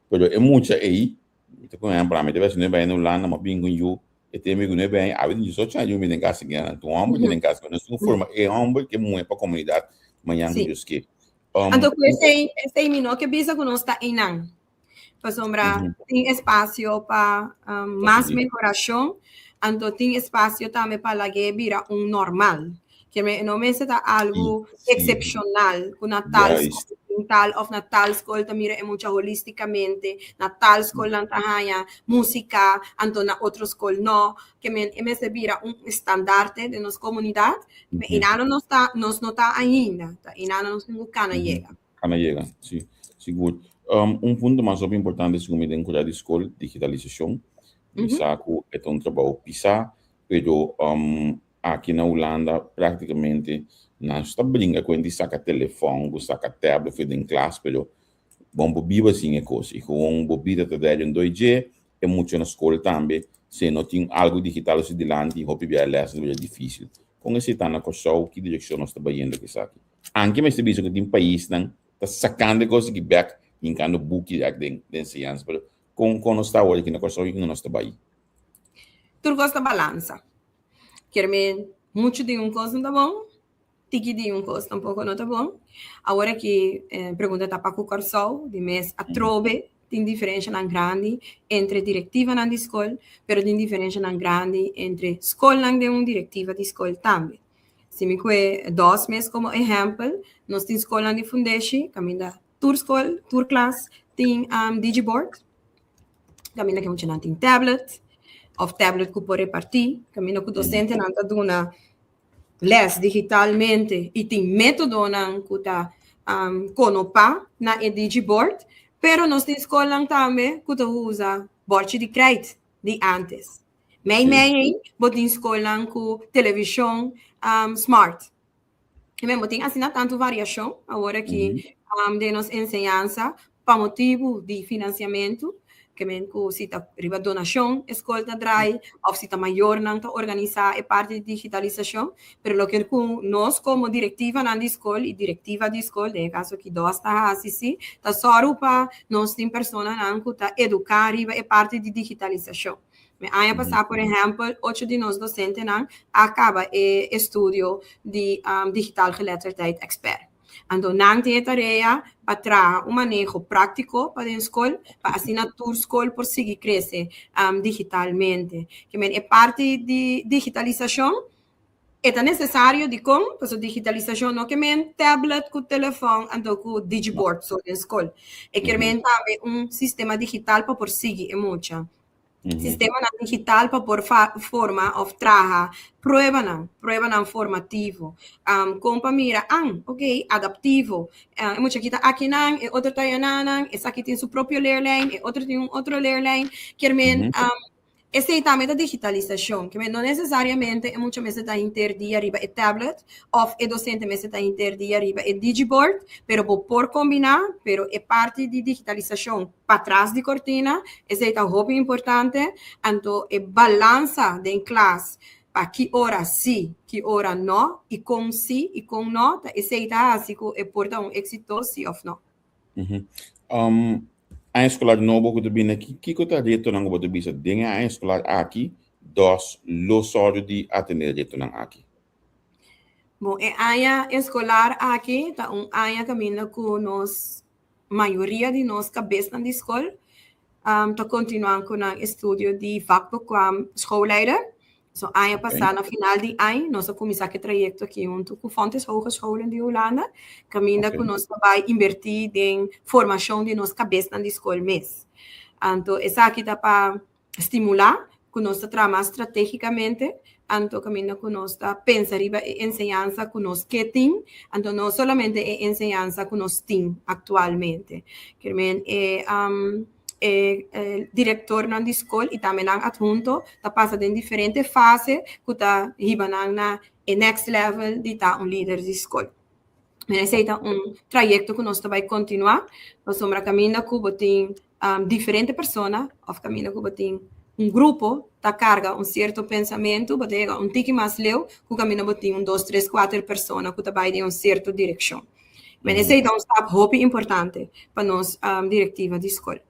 pero e mucha ei Mi ta con ehempel, ami ta bes nuebe aña na Hulanda, ma bin con yu, e te amigo nuebe aña, awe tin diesocho aña yu mi den cas again, anto un homber tin den cas, pero nos tin cu forma e homber ke muhe pa comunidad mañan cu Dios ke. Anto cu esey, esey mi no ke bisa cu nos ta eynan, pasobra tin espacio pa mas mehoracion, anto tin espacio tambe pa lag'e bira un normal. Ke me no mester ta algu eksepshonal ku na tal skol tin tal òf na tal skol ta mira e mucha holístikamente, na tal skol nan ta haña músika, anto na otro skol no. Ke men e mester bira un estandarte den nos komunidat. Me einan nos ta, nos no ta ainda, ta einan nos tin ku kana yega. Kana yega, si, sigur. Un punto mas hopi importante segun mi den kura di skol, digitalisashon. Mi sa ku e ta un trabou pisá, pero Aki na Hulanda práktikamente nan sta bringa ku hende saka telefòn ku saka tablet for den klas pero bon bo biba sin e kos i gewoon bo bida ta dèri un doi dje e mucha na skol tambe si no tin algu digital su dilanti hopi bia e lès ta bira difísil. Kon esei ta na Kòrsou? Ki direkshon nos ta bayendo ku esaki? Anke mester bisa ku tin paisnan ta sakando e kos aki bèk hinkando buki bèk den enseñansa pero kon kon nos ta awor aki na Kòrsou i unda nos ta bai? Tur kos ta balansa. Kier men muchu di un kos no ta bon, tiki di un kos tampoko no ta bon. Awor aki e pregunta ta pa ku Kòrsou, di mes atrobe tin diferenshanan grandi entre direktivanan di skol, pero tin diferenshanan grandi entre skolnan den un direktiva di skol tambe. Si mi kue dos mes komo ehèmpel, nos tin skolnan di fundeshi kaminda tur skol, tur klas tin digiboard. Kaminda ke muchanan tin tablet òf tablet ku por repartí, kaminda ku dosentenan ta duna lès digitalmente i tin métodonan ku ta konopá na e digiboard, pero nos tin skolnan tambe ku ta usa bòrchi di krijt di ántes. Mei mei ei bo tin skolnan ku televishon smart. Bo tin asina tantu variashon awor aki den nos enseñansa pa motibu di finansiamentu, ke men ku si ta riba donashon e skol ta drai òf si ta mayornan ta organisá e parti di digitalisashon, pero loke ku nos komo direktivanan di skol i direktiva di skol, den e kaso aki dòs ta hasi si, ta sòru pa nos tin personanan ku ta eduká riba e parti di digitalisashon. Mi aña pasá, por ehèmpel, ocho di nos dosentenan a kaba e estudio di Digitaal Geletterdheid Expert. Anto nan tin e tarea pa traha un maneho práktiko pa den skol, pa asina tur skol por sigui krese digitalmente. Ke men e parti di digitalisashon e ta nesesario dikon? Pasobra digitalisashon no ke men tablet ku telefòn anto ku digiboard so den skol. E kier men tambe un sistema digital pa por sigui e mucha. Sistemanan digital pa por forma of traha pruebanan, pruebanan formativo. Kon pa mira, an, ok, adaptivo. E mucha aki ta akinan, e otro ta ayananan, esaki tin su propio leerlijn, e otro tin un otro leerlijn. Kier men, esei tambe ta digitalisashon. Kier men, no nesesariamente e mucha mester ta henter dia riba e tablet of e docente mester ta henter dia riba e digiboard, pero bo por kombiná, pero e parti di digitalisashon patras di kortina, esei ta hopi importante, anto e balansa den klas pa ki ora si, ki ora no, i kon si i kon no, ta esei ta hasi ku e por ta un éksito si òf no. Aña eskolar nobo ku ta bini aki, kiko ta retonan ku bo ta bisa den e aña eskolar aki dòs lo sòru di atendé e retonan aki? Bon, e aña eskolar aki ta un aña kaminda ku nos mayoria di nos kabesnan di skol ta kontinuá ku nan estudio di vakbekwaam schoolleider. So aña pasá na final di aña nos a kuminsá ku e trayekto aki huntu ku Fontys Hogescholen di Hulanda, kaminda ku nos ta bai inbertí den formashon di nos kabesnan di skol mes. Anto esaki ta pa stimulá ku nos ta traha mas stratégikamente, anto kaminda ku nos ta pensa riba e enseñansa ku nos ke tin, anto no solamente e enseñansa ku nos tin aktualmente. Kier men e E direktornan di skol i tambe nan adhunto ta pasa den diferente fase ku ta hiba nan na e next level di ta un lider di skol. Men esei ta un trayekto ku nos ta bai kontinuá pasobra kaminda ku bo tin diferente persona òf kaminda ku bo tin un grupo ta karga un sierto pensamentu bo ta yega un tiki mas leu ku kaminda bo tin un dos, tres, kuater persona ku ta bai den un sierto direkshon. Men esei ta un stap hopi importante pa nos direktiva di skol.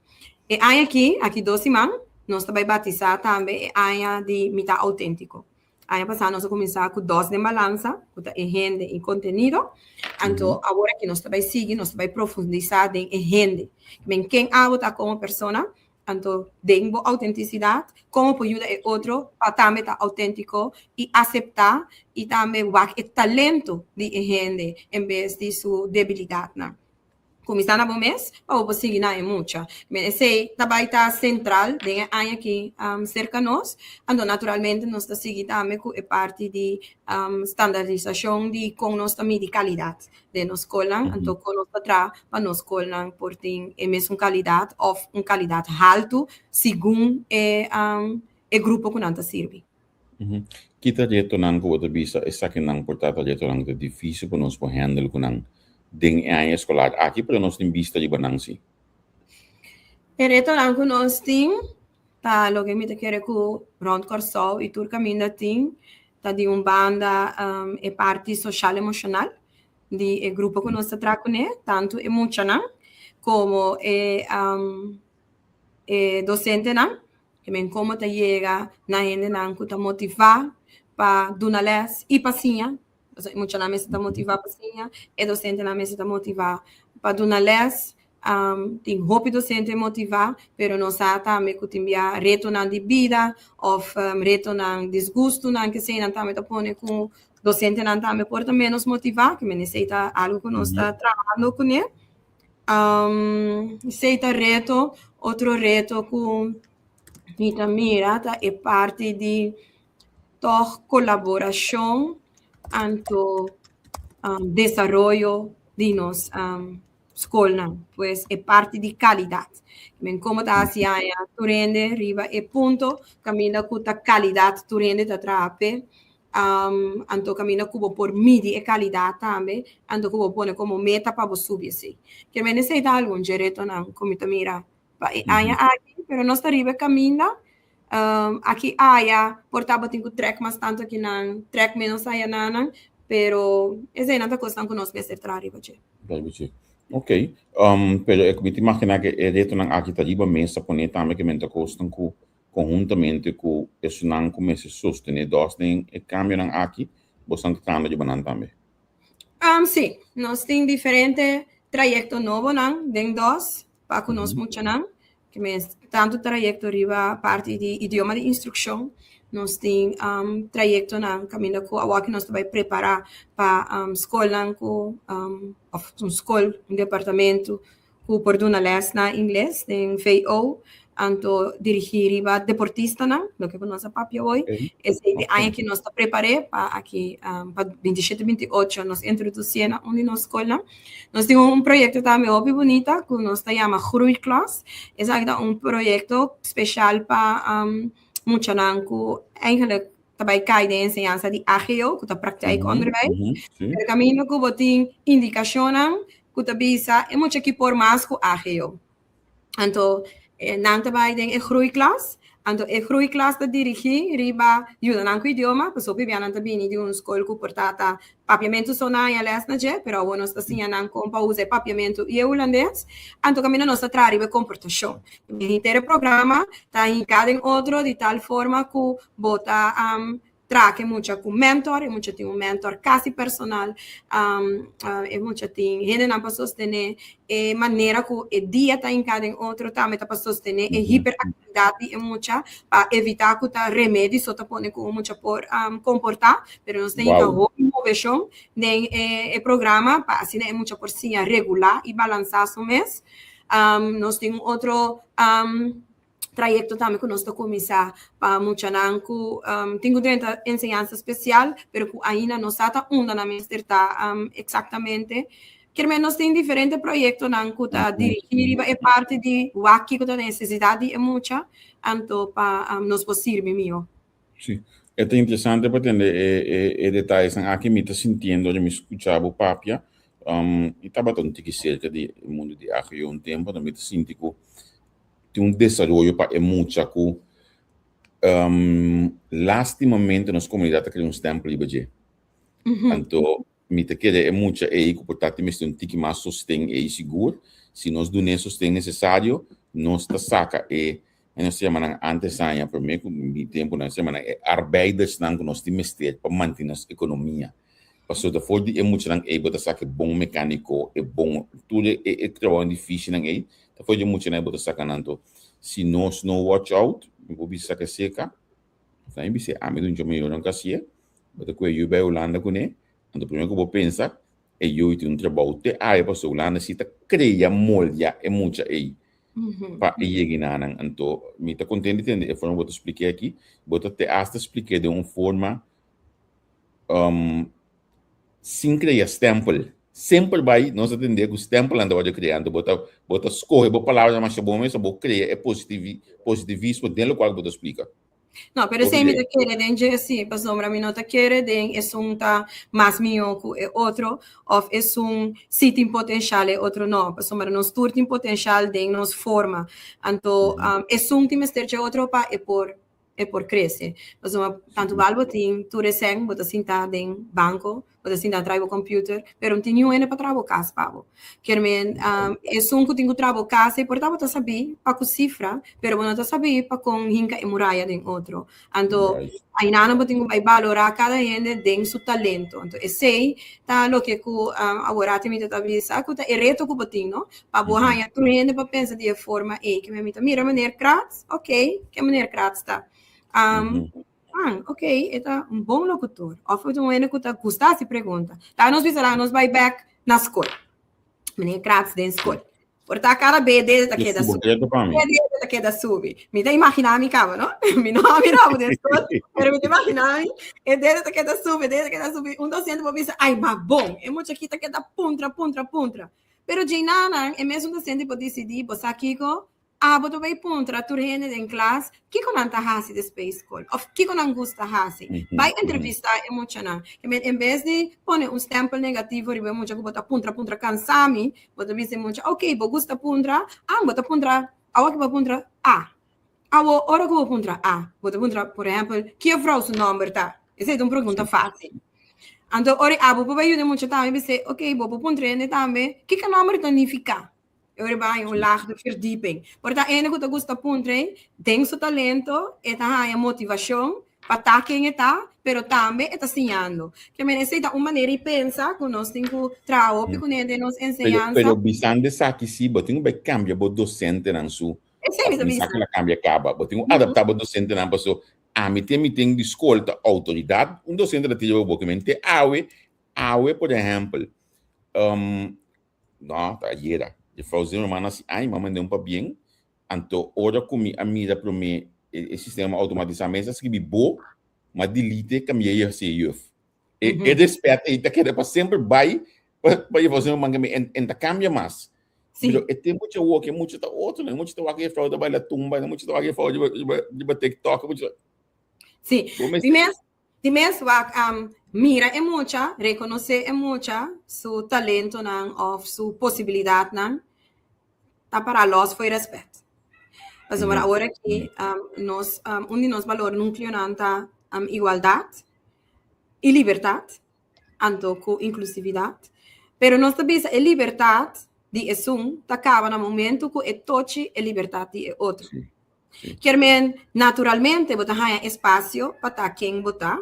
E aña aki, aki dos siman, nos ta bai batisá tambe e aña di Mi ta Outéntiko. Aña pasá nos a kuminsá ku dos den balansa, ku ta e hende i kontenido. Anto awor aki nos ta bai sigui, nos ta bai profundisá den e hende. Men ken abo ta komo persona, Anto den bo autentisidat, kon bo por yuda e otro pa tambe ta autentiko i aseptá i tambe wak e talento di e hende en bes di su debilidatnan. Kuminsá na bo mes pa bo por sigui na e mucha. Men esei ta bai ta sentral den e aña aki serka nos. Anto naturalmente nos ta sigui tambe ku e parti di standardisashon di kon nos ta midi kalidat. den nos skolnan, anto kon nos ta traha pa nos skolnan por tin e mesun kalidat òf un kalidat haltu segun e e grupo ku nan ta sirbi. Ki trayektonan ku bo ta bisa esakinan por ta trayektonan ku ta difísil pa nos por handle ku nan den e aña eskolar aki, pero nos tin bista riba nan sí? E retonan ku nos tin ta loke mi ta kere ku rònt Kòrsou i tur kaminda tin ta di un banda e parti soshal emoshonal di e grupo ku nos ta traha kuné, tantu e muchanan komo e e dosentenan, ke men komo ta yega na hendenan ku ta motivá pa duna lès i pa siña. Pasobra e muchanan mester ta motivá pa siña, e dosentenan mester ta motivá pa duna lès. Tin hopi dosente motivá, pero nos sa tambe ku tin bia retonan di bida òf retonan, disgustunan, keseinan tambe ta pone ku dosentenan tambe por ta ménos motivá, ke men esei ta algu ku nos ta trahando kuné. Esei ta reto. Otro reto ku mi ta mira ta e parti di tòg kolaborashon anto desaroyo di nos skolnan, pues e parti di kalidat. Men komo ta hasi aña tur hende riba e punto kaminda ku ta kalidat tur hende ta traha p'e, anto kaminda ku bo por midi e kalidat tambe, anto ku bo pone komo meta pa bo subi esei. Ke men esei ta algun dje retonan ku mi ta mira pa e aña aki, pero nos ta riba e kaminda. Aki aya por tabatin ku trèk mas tantu akinan, trèk ménos ayananan, pero eseinan ta kosnan ku nos mester traha riba dje. Riba dje. Ok. Pero e mi ta imaginá ku e retonan aki ta riba mesa pone tambe ke men ta kosnan ku konhuntamente ku esunnan ku mester sostené dòs den e kambionan aki, bosan ta trahando riba nan tambe. Sí, nos tin diferente trayekto nobonan den dòs pa ku nos muchanan. Ke mes tantu trayekto riba parti di idioma di instrukshon, nos tin trayektonan kaminda ku awor nos ta bai prepará pa skolnan ku òf un skol, un departamentu ku por duna lès na ingles den VO, anto dirigí riba deportistanan, loke ku nos a papia hoy. Esei di aña ki nos ta prepar'é pa aki pa 27, 28 nos introdusié na un di nos skolnan. Nos tin un proyekto tambe hopi bunita ku nos ta yama Groeiklas. Esaki ta un proyekto speshal pa muchanan ku eigenlijk ta bai kai den enseñansa di AGO, ku ta praktijkonderwijs. Pero kaminda ku bo tin indikashonnan ku ta bisa e mucha aki por mas ku AGO. Anto nan ta bai den e groeiklas, anto e groeiklas ta dirigí riba yuda nan ku idioma, pasobra hopi bia nan ta bini di un skol ku por ta ta papiamentu so nan haña lès na dje, pero awor nos ta siña nan kon pa usa e papiamentu i e hulandes, anto kaminda nos ta traha riba e komportashon. Henter e programa ta hinká den otro di tal forma ku bo ta. traha ku e mucha ku mentor, e mucha tin un mentor kasi personal, e mucha tin hendenan pa sostené, e manera ku e dia ta hinká den otro tambe ta pa sostené e hiperaktividat di e mucha, pa evitá ku ta remedi so ta pone ku un mucha por komportá, pero nos ta hinka hopi moveshon den e programa pa asina e mucha por siña regulá i balansá su mes. Nos tin un otro trayekto tambe ku nos ta kuminsá pa muchanan ku tin ku drenta enseñansa spesial, pero ku ainda no sa ta unda nan mester ta eksaktamente. Kier men nos tin diferente proyektonan ku ta dirigí riba e parti di wak kiko ta nesesidat di e mucha, anto pa nos por sirbi mihó. Sí, e ta interesante pa tende e e e detayesnan aki. Mi ta sintiendo ora mi skucha bo papia, mi tabata un tiki serka di e mundu di AGO un tempu, anto mi ta sinti ku tin un desaroyo pa e mucha ku lastimamente nos komunidat ta krea un stèmpel riba dje. Anto mi ta kere e mucha ei ku por ta tin mester un tiki mas sosten ei sigur. Si nos dun'é e sosten nesesario, nos ta saka e, nos ta yama nan antes aña, promé ku mi tempu nan ta yama nan e arbeidersnan ku nos tin mester pa mantene nos ekonomia. Pasobra for di e muchanan ei bo ta saka e bon mekániko, e bon tur e e trabounan difísilnan ei, ta for di e muchanan ei bo ta saka nan. Anto si nos no watch out, mi por bisa saka seka, Sa mi bis'é, ami ta un djo mayornan ku hasié, bo ta kue yu bai Hulanda kuné, anto primero ku bo pensa, e yu tin un trabou te aya pasobra Hulanda si ta krea moldia e mucha ei pa e yega nanan. Anto mi ta kontent di tende e forma ku bo ta splik'é aki, bo ta te asta splik'é den un forma sin krea stempel. Semper bai nos a tende ku stempelnan ta wòrdu krea, anto bo ta bo ta skohe bo palabranan masha bon mes pa bo krea e positivismo den lokual ku bo ta splika. No, pero esei mi ta kere den dje si, pasobra mi no ta kere den esun ta mas mihó ku e otro òf esun si tin potenshal e otro no, pasobra nos tur tin potenshal den nos forma. Anto esun tin mester dje otro pa e por e por crece. Pasobra tantu bal bo tin tur e sèn, bo ta sinta den banco, bo ta sinta trai bo computer, pero no tin niun hende pa traha bo cas pa bo. Kier men, esun cu tin cu traha bo cas ei por ta bo ta sabí pa cu cifra, pero bo no ta sabí pa con hinca e muraya den otro. Anto, ainana bo tin cu bai balora cada hende den su talento. Anto, esei ta loke cu awor mi ta bisa cu ta e reto cu bo tin, no? Pa bo haña tur hende pa pensa di e forma ei. Ke mi ta mira meneer Kratz, ok, ke meneer Kratz ta? Juan, ok, e ta un bon locutor. Of e ta un hende ku ta gusta hasi pregunta. Ta nos bisa nos bai bek na skol. Meneer Kratz den skol. Por ta kada be dede ta keda subi. Dede ta keda subi. Mi ta imagina mi kaba, no? Mi no a mira bo den skol, pero mi ta imagina mi. E dede ta keda subi, dede ta keda subi. Un docente por bisa, ay, ma bon. E mucha aki ta keda puntra, puntra, puntra. Pero djeinanan e mesun docente por disidí, bo sa kiko? Abo ta bai puntra tur hende den klas kiko nan ta hasi despues skol òf kiko nan gusta hasi. Bai entrevistá e muchanan. En bes di pone un stèmpel negativo riba e mucha ku bo ta puntra puntra kansá mi, bo ta bisa e mucha, oke, bo gusta puntra? Ah, bo ta puntra, awor ki bo a puntra A. Awor, ora ku bo puntra A, bo ta puntra, por ehèmpel, ki e vrou su nòmber ta? Esei ta un pregunta fásil. Anto, ora abo por bai yuda e mucha tambe, bis'é, oke, bo por puntra hende tambe, kiko e nòmber ta nifiká? E ora bai un laag de verdieping. Por ta hende ku ta gusta puntra ei, den su talento e ta haña motivashon pa ta ken e ta, pero tambe e ta siñando. Ke men esei ta un manera di pensa ku nos tin ku traha hopi kuné den nos enseñansa. Pero bisando esaki si, bo tin ku bai kambia bo dosentenan su Esei mi ta bisa. Esaki la kambia kaba. Bo tin ku adaptá bo dosentenan paso ami te mi tin di skol ta outoridat un dosente ta tira bo boka men te awe, awe por ehèmpel No, ta ayera. Juffrouw Zimmerman a si ay, m'a manda un pabien. Anto ora ku mi a mira promé e sistema outomatisá mes a skribi bo, m'a delete kambi'é i hasié juf. E e respèt ei ta keda pa semper bai pa pa juffrouw Zimmerman kambi'é en en ta kambia mas. Sí. Pero e tempu dje awor ke mucha ta otro, e mucha ta wak juffrouw ta baila tumba, e mucha ta wak juffrouw riba riba riba TikTok, e mucha Sí. Bo mes Di mes Di mes wak mira e mucha, rekonosé e mucha su talentonan òf su posibilidatnan ta pará lòs for e rèspèt. Pasobra awor aki nos un di nos balor núkleonan ta igualdat i libertat, anto ku inklusividat. Pero nos ta bisa e libertat di esun ta kaba na momentu ku e tochi e libertat di e otro. Kier men, naturalmente bo ta haña espasio pa ta ken bo ta.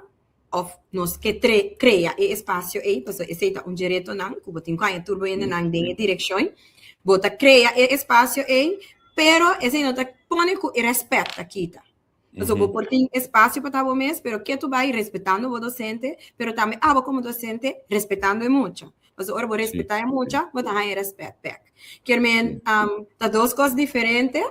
òf nos ke tre krea e espasio ei, pasobra esei ta un dje retonan ku bo tin ku haña tur bo hendenan den e direkshon. Bo ta krea e espasio ei, pero esei no ta pone ku e rèspèt ta kita. Pasobra bo por tin espasio pa ta bo mes, pero ke tu bai respetando bo dosente, pero tambe abo komo dosente respetando e mucha. Pasobra ora bo respetá e mucha, bo ta haña e rèspèt bèk. Kier men, ta dos kos diferente.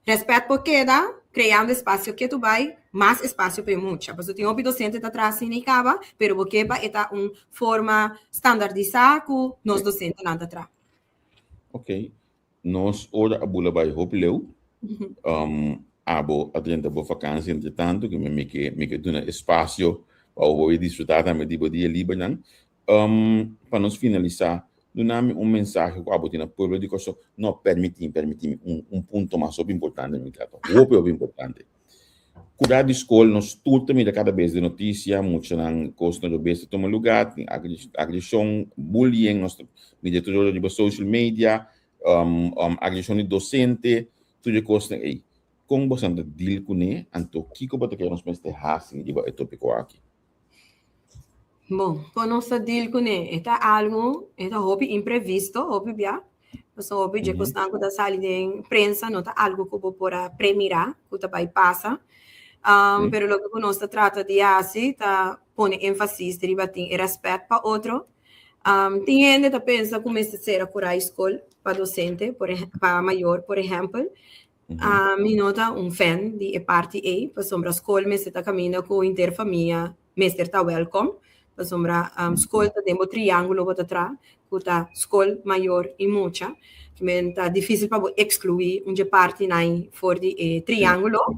Rèspèt por keda kreando espasio ke tu bai mas espasio pa e mucha. Pasobra tin hopi dosente ta traha asina i kaba, pero bo ke pa e ta un forma standardisá ku nos dosentenan ta traha. Ok. Nos ora a bula bai hopi leu. Abo a drenta bo vakansi entre tantu, ku mi ke mi ke duna espasio pa bo por disfrutá tambe di bo dia libernan. Pa nos finalisá, duna mi un mensahe ku abo tin na pueblo di Kòrsou. No, permití mi, permití mi un un punto mas hopi importante mi trata, hopi hopi importante. Kurá di skol nos tur ta mira kada bes den notisia, muchanan kosnan robes ta tuma lugá, tin agreshon, bullying, nos ta mira tur ora riba social media, agreshon di dosente, tur e kosnan ei. Kon boso ta deal kuné? Anto kiko bo ta kere nos mester hasi riba e tópiko aki? Bon, kon nos ta deal kuné? E ta algu, e ta hopi imprevisto, hopi bia. Pasobra hopi dje kosnan ku ta sali den prensa no ta algu ku bo por a premirá ku ta bai pasa. Pero loke ku nos ta trata di hasi ta pone énfasis riba tin e rèspèt pa otro. Tin hende ta pensa ku mester sera kura e skol pa dosente, por pa mayor por ehèmpel. Mi no ta un fan di e parti ei, pasobra skol mester ta kaminda ku henter famia mester ta wèlkom, pasobra skol ta den bo triángulo bo ta traha, ku ta skol, mayor i mucha. Men ta difísil pa bo ekskluí un dje partinan for di e triángulo.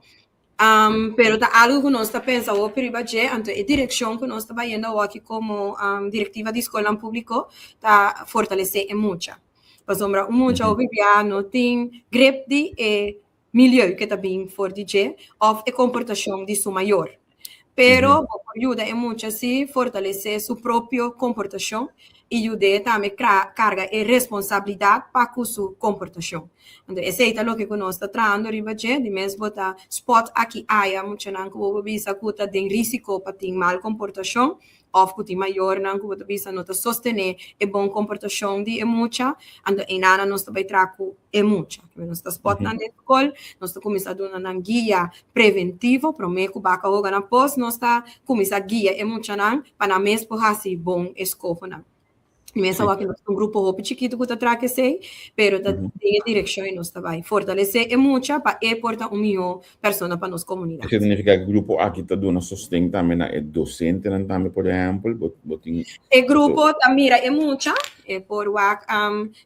Pero ta algu ku nos ta pensa hopi riba dje, anto e direkshon ku nos ta bayendo awoki komo direktiva di skolnan públiko ta fortalesé e mucha. Pasobra un mucha hopi bia no tin grip di e milieu ke ta bin for di dje òf e komportashon di su mayor. Pero bo por yuda e mucha si fortalesé su propio komportashon i yud'é tambe karga e responsabilidat pa ku su komportashon. Anto esei ta loke ku nos ta trahando riba dje, di mes bo ta spòt aki aya muchanan ku bo por bisa ku ta den risiko pa tin mal komportashon òf ku tin mayornan ku bo ta bisa no ta sostené e bon komportashon di e mucha, anto einan nos ta bai traha ku e mucha. Nos ta spòt nan den skol, nos ta kuminsá duna nan guia preventivo, promé ku baka hoga na pos nos ta kuminsá guia e muchanan pa nan mes por hasi bon eskohonan. Mi mester wak nos un grupo hopi chikitu ku ta traha esei, pero ta den e direkshon ei nos ta bai. Fortalesé e mucha pa e por ta un mihó persona pa nos komunidat. Esei ta nifiká ku e grupo aki ta duna sosten tambe na e dosentenan tambe, por ehèmpel? Bo bo tin. E grupo ta mira e mucha, e por wak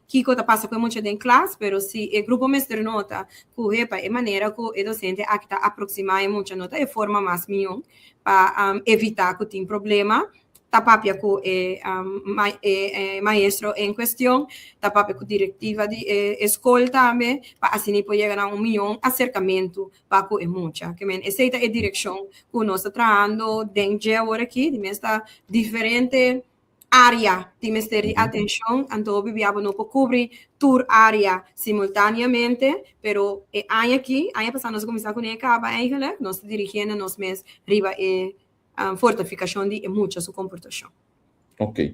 kiko ta pasa ku e mucha den klas, pero si e grupo mester nota ku hepa e manera ku e dosente aki ta aproksimá e mucha no ta e forma mas mihó pa evitá ku tin problema, ta papia ku e e maestro en kuestion, ta papia ku direktiva di e skol tambe pa asina por yega na un mihó aserkamentu pa ku e mucha. Ke men esei ta e direkshon ku nos ta trahando den dje awor aki, di mes ta diferente área tin mester di atenshon, anto hopi bia bo no por kubri tur área simultáneamente, pero e aña aki, aña pasá nos a kuminsá kuné kaba eigenlijk, nos ta dirigiendo nos mes riba e fortifikashon di e mucha su komportashon. Ok. E,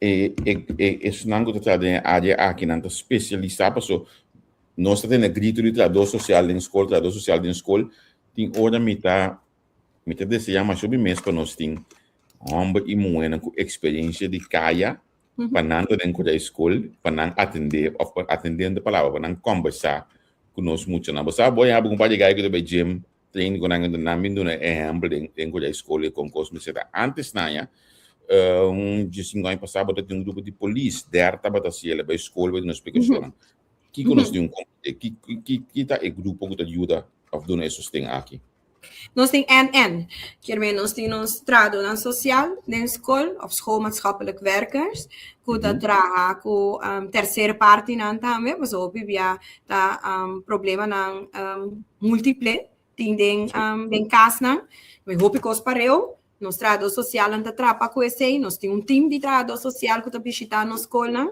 e, e, esnan ku ta traha den e área aki nan ta spesialisá paso nos ta tene gritu di trahadó sosial den skol, trahadó sosial den skol. Tin ora mi ta mi ta deseá masha hopi mes pa nos tin hòmber i muhénan ku eksperensia di kaya pa nan ta den kura e skol, pa nan atendé òf pa atendé no ta palabra, pa nan kòmbersá ku nos muchanan. Bo sa bo a yaba ku un par di gai ku ta bai gym Train ku nan nan bin duna ehèmpel den den ku skol i kon kos mester ta. Antes nan ya, un diesinko aña pasá bo ta tin un grupo di polis, der tabata hasi el a bai skol bai duna splikashonnan. Kiko nos tin un komite? Ki ki ki ta e grupo ku ta yuda òf duna e sosten aki? Nos tin NN, kier men nos tin nos trahadonan sosial den skol òf schoolmaatschappelijk werkers ku ta traha ku terser partinan tambe, pasobra hopi bia ta problemanan multiple tin den den kasnan. Mi hopi kos pareu. Nos trahadó sosialnan ta trapa ku esei. Nos tin un tim di trahadó sosial ku ta bishitá nos skolnan.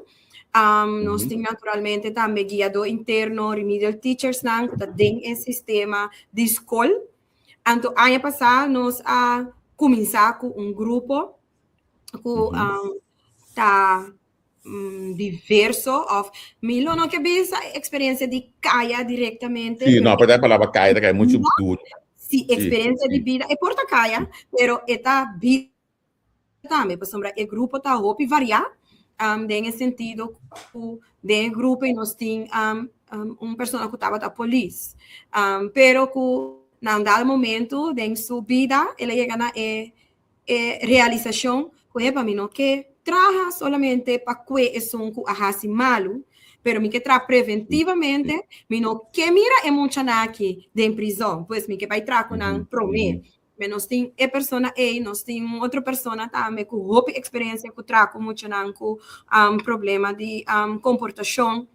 Nos tin naturalmente tambe guiadó interno, remedial teachersnan ku ta den e sistema di skol. Anto aña pasá nos a. kuminsá ku un grupo ku ta diverso òf mi lo no ke bisa eksperensia di kaya direktamente. Sí, no, pero e palabra kaya ta kai muchu duro. Sí, eksperensia di bida, e por ta kaya, pero e ta bida tambe, pasobra e grupo ta hopi variá den e sentido ku den e grupo nos tin un persona ku tabata polis, pero ku na un dado momento den su bida el a yega na e e realisashon ku epa mi no ke traha solamente pa kue esun ku a hasi malu, pero mi ke traha preventivamente, mi no ke mira e muchanan aki den prizòn, pues mi ke bai traha ku nan promé. Me nos tin e persona ei, nos tin un otro persona tambe ku hopi eksperensia ku traha ku muchanan ku problema di komportashon.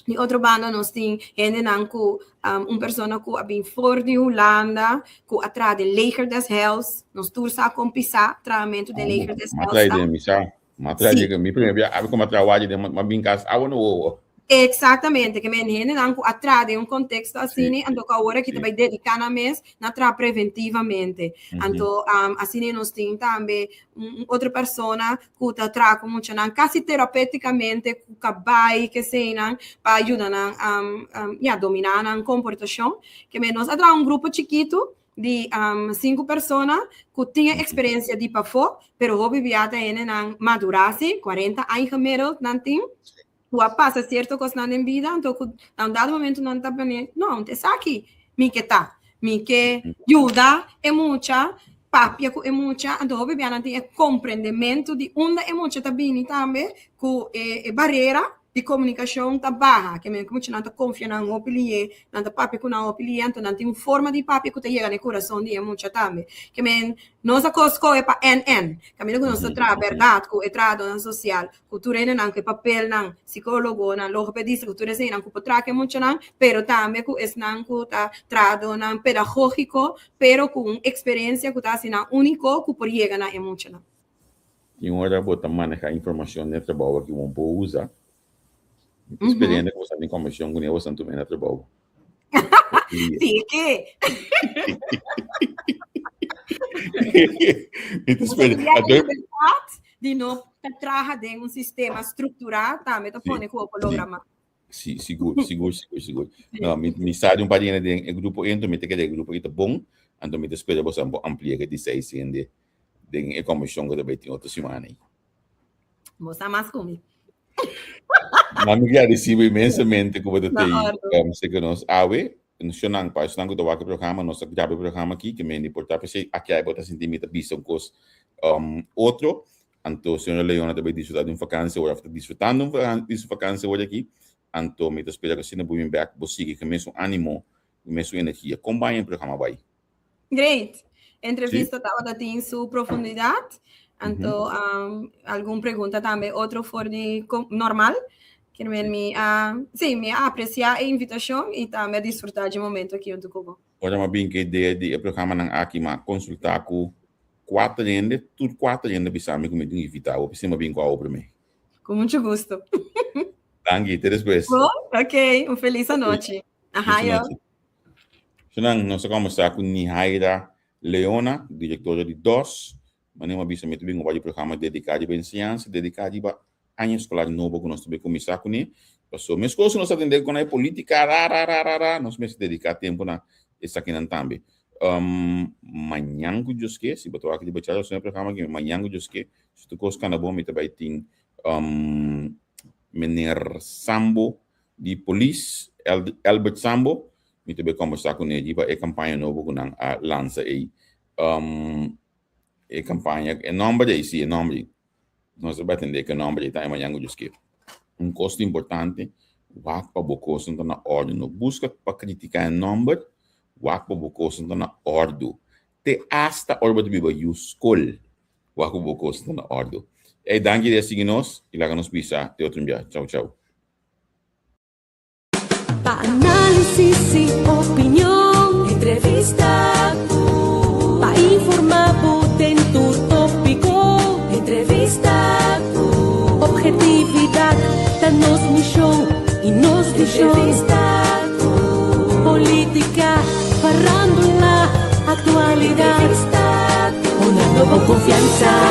Di otro banda nos tin hendenan ku un persona ku a bin for di Hulanda ku a traha den Leger des Heils. Nos tur sa kon pisá trahamentu den Leger des Heils ta. Mi sa, mi a traha den, mi primer bia abi ku mi a traha wadi den, mi a bin kas awa no wowo. Eksaktamente, ke men hendenan ku a traha den un konteksto asina, anto ku awor aki ta bai dediká nan mes na traha preventivamente. Anto asina nos tin tambe un otro persona ku ta traha ku muchanan kasi terapéuticamente ku kabai keseinan pa yuda nan ya dominá nan komportashon. Ke men nos a traha un grupo chikitu di sinku persona ku tin e eksperensia di pafó, pero hopi bia ta hendenan madurá si, kuarenta aña gemiddeld nan tin, ku a pasa sierto kosnan den bida, anto ku na un dado momento nan ta pone, no, esaki mi ke ta, mi ke yuda e mucha, papia ku e mucha, anto hopi bia nan tin e komprendementu di unda e mucha ta bini tambe, ku e barera di komunikashon ta baha, ke men ku muchanan ta konfia nan hopi lihe, nan ta papia ku nan hopi lihe, anto nan tin un forma di papia ku ta yega na e kurason di e mucha tambe. Ke men nos a kos skohe pa NN, kaminda ku nos ta traha bèrdat ku e trahadónan sosial, ku tur hendenan ku e papelnan, sikólogonan, logopedista, ku tur eseinan ku por traha ku e muchanan, pero tambe ku esnan ku ta trahadónan pedagógiko, pero ku un eksperensia ku ta hasi nan úniko ku por yega na e muchanan. Tin ora bo ta maneha informashon den trabou aki bo por usa. Mi ta speriendo ku bo sa tin kombershon kuné bo sa tuma na trabou. Sí, ke? Mi ta spera. Di no ta traha den un sistema strukturá tambe ta pone ku bo por logra mas. Sí, sigur, sigur, sigur, sigur. No, mi, mi sa di un par di hende den e grupo ei, anto mi ta kere e grupo ei ta bon, anto mi ta spera boso por amplia ke di seis hende den e komishon ku ta bai tin otro siman ei. Bo sa mas ku mi. Ma mi gradisí bo inmensamente ku bo ta tei seke nos awe. Shonang, pa esnan ku ta wak e programa, nos ta graba e programa aki, ke men di por ta p'esei aki ai bo ta sinti mi ta bisa un kos otro. Anto señora Leona ta bai disfrutá di un vakansia ora, òf ta disfrutando di su vakansia ora aki. Anto mi ta spera ku asina bo bin bèk, bo sigui ku e mesun ánimo, ku e mesun energia. Kon bai e programa bai? Great. Entrevista tabata tin su profundidad. Anto algun pregunta tambe otro for di normal. Kier men mi a, sí, mi a aprecia e invitacion y tambe a disfruta dje momento aki hunto cu bo. Ora mi a bin ku e idea di e programanan aki, mi a konsultá ku kuater hende, tur kuater hende a bisa mi ku mi tin invitá bo, p'esei mi a bin ku abo promé. Ku mucho gusto. Danki, te despues. Bo, ok, un felis anochi. Aha, yo. Shonan, nos a kombersá ku Nihaira Leona, direktora di dos. Manera mi a bisa mi ta bin un di programa dediká riba enseñansa, dediká riba aña eskolar nobo ku nos ta bin kuminsá kuné. Pasobra meskos ku nos ta atendé ku e polítika ra ra ra ra ra, nos mester dediká tempu na esakinan tambe. Mañan ku Dios ke, si bo ta wak riba chat e programa aki, mañan ku Dios ke, si tur kos kanda bon mi ta bai tin Meneer Sambo di polis, Elbert Sambo, mi ta bay combersa cu ne riba e campaña nobo cu nan a lansa ey. E campaña, e nomber ey, si e nomber ey. Nos ta bay atende cu e nomber ey ta e mañan cu Dios kier. Un cos ta importante, wak pa bo cosnan ta na ordo. No busca pa critica e nomber, wak pa bo cosnan ta na ordo. Te hasta ora bo ta biba yu scol, wak pa bo cosnan ta na ordo. Ey, danki di a sigui nos y laga nos bisa te otro bia. Chau, chau. Pa análisis y opinion, entrevista ku. Pa informá bo den tur tópiko, entrevista ku. Objetividad ta nos mishon y nos vishon. Entrevista ku. Polítika, farándula, aktualidat. Entrevista ku. Dunando bo konfiansa.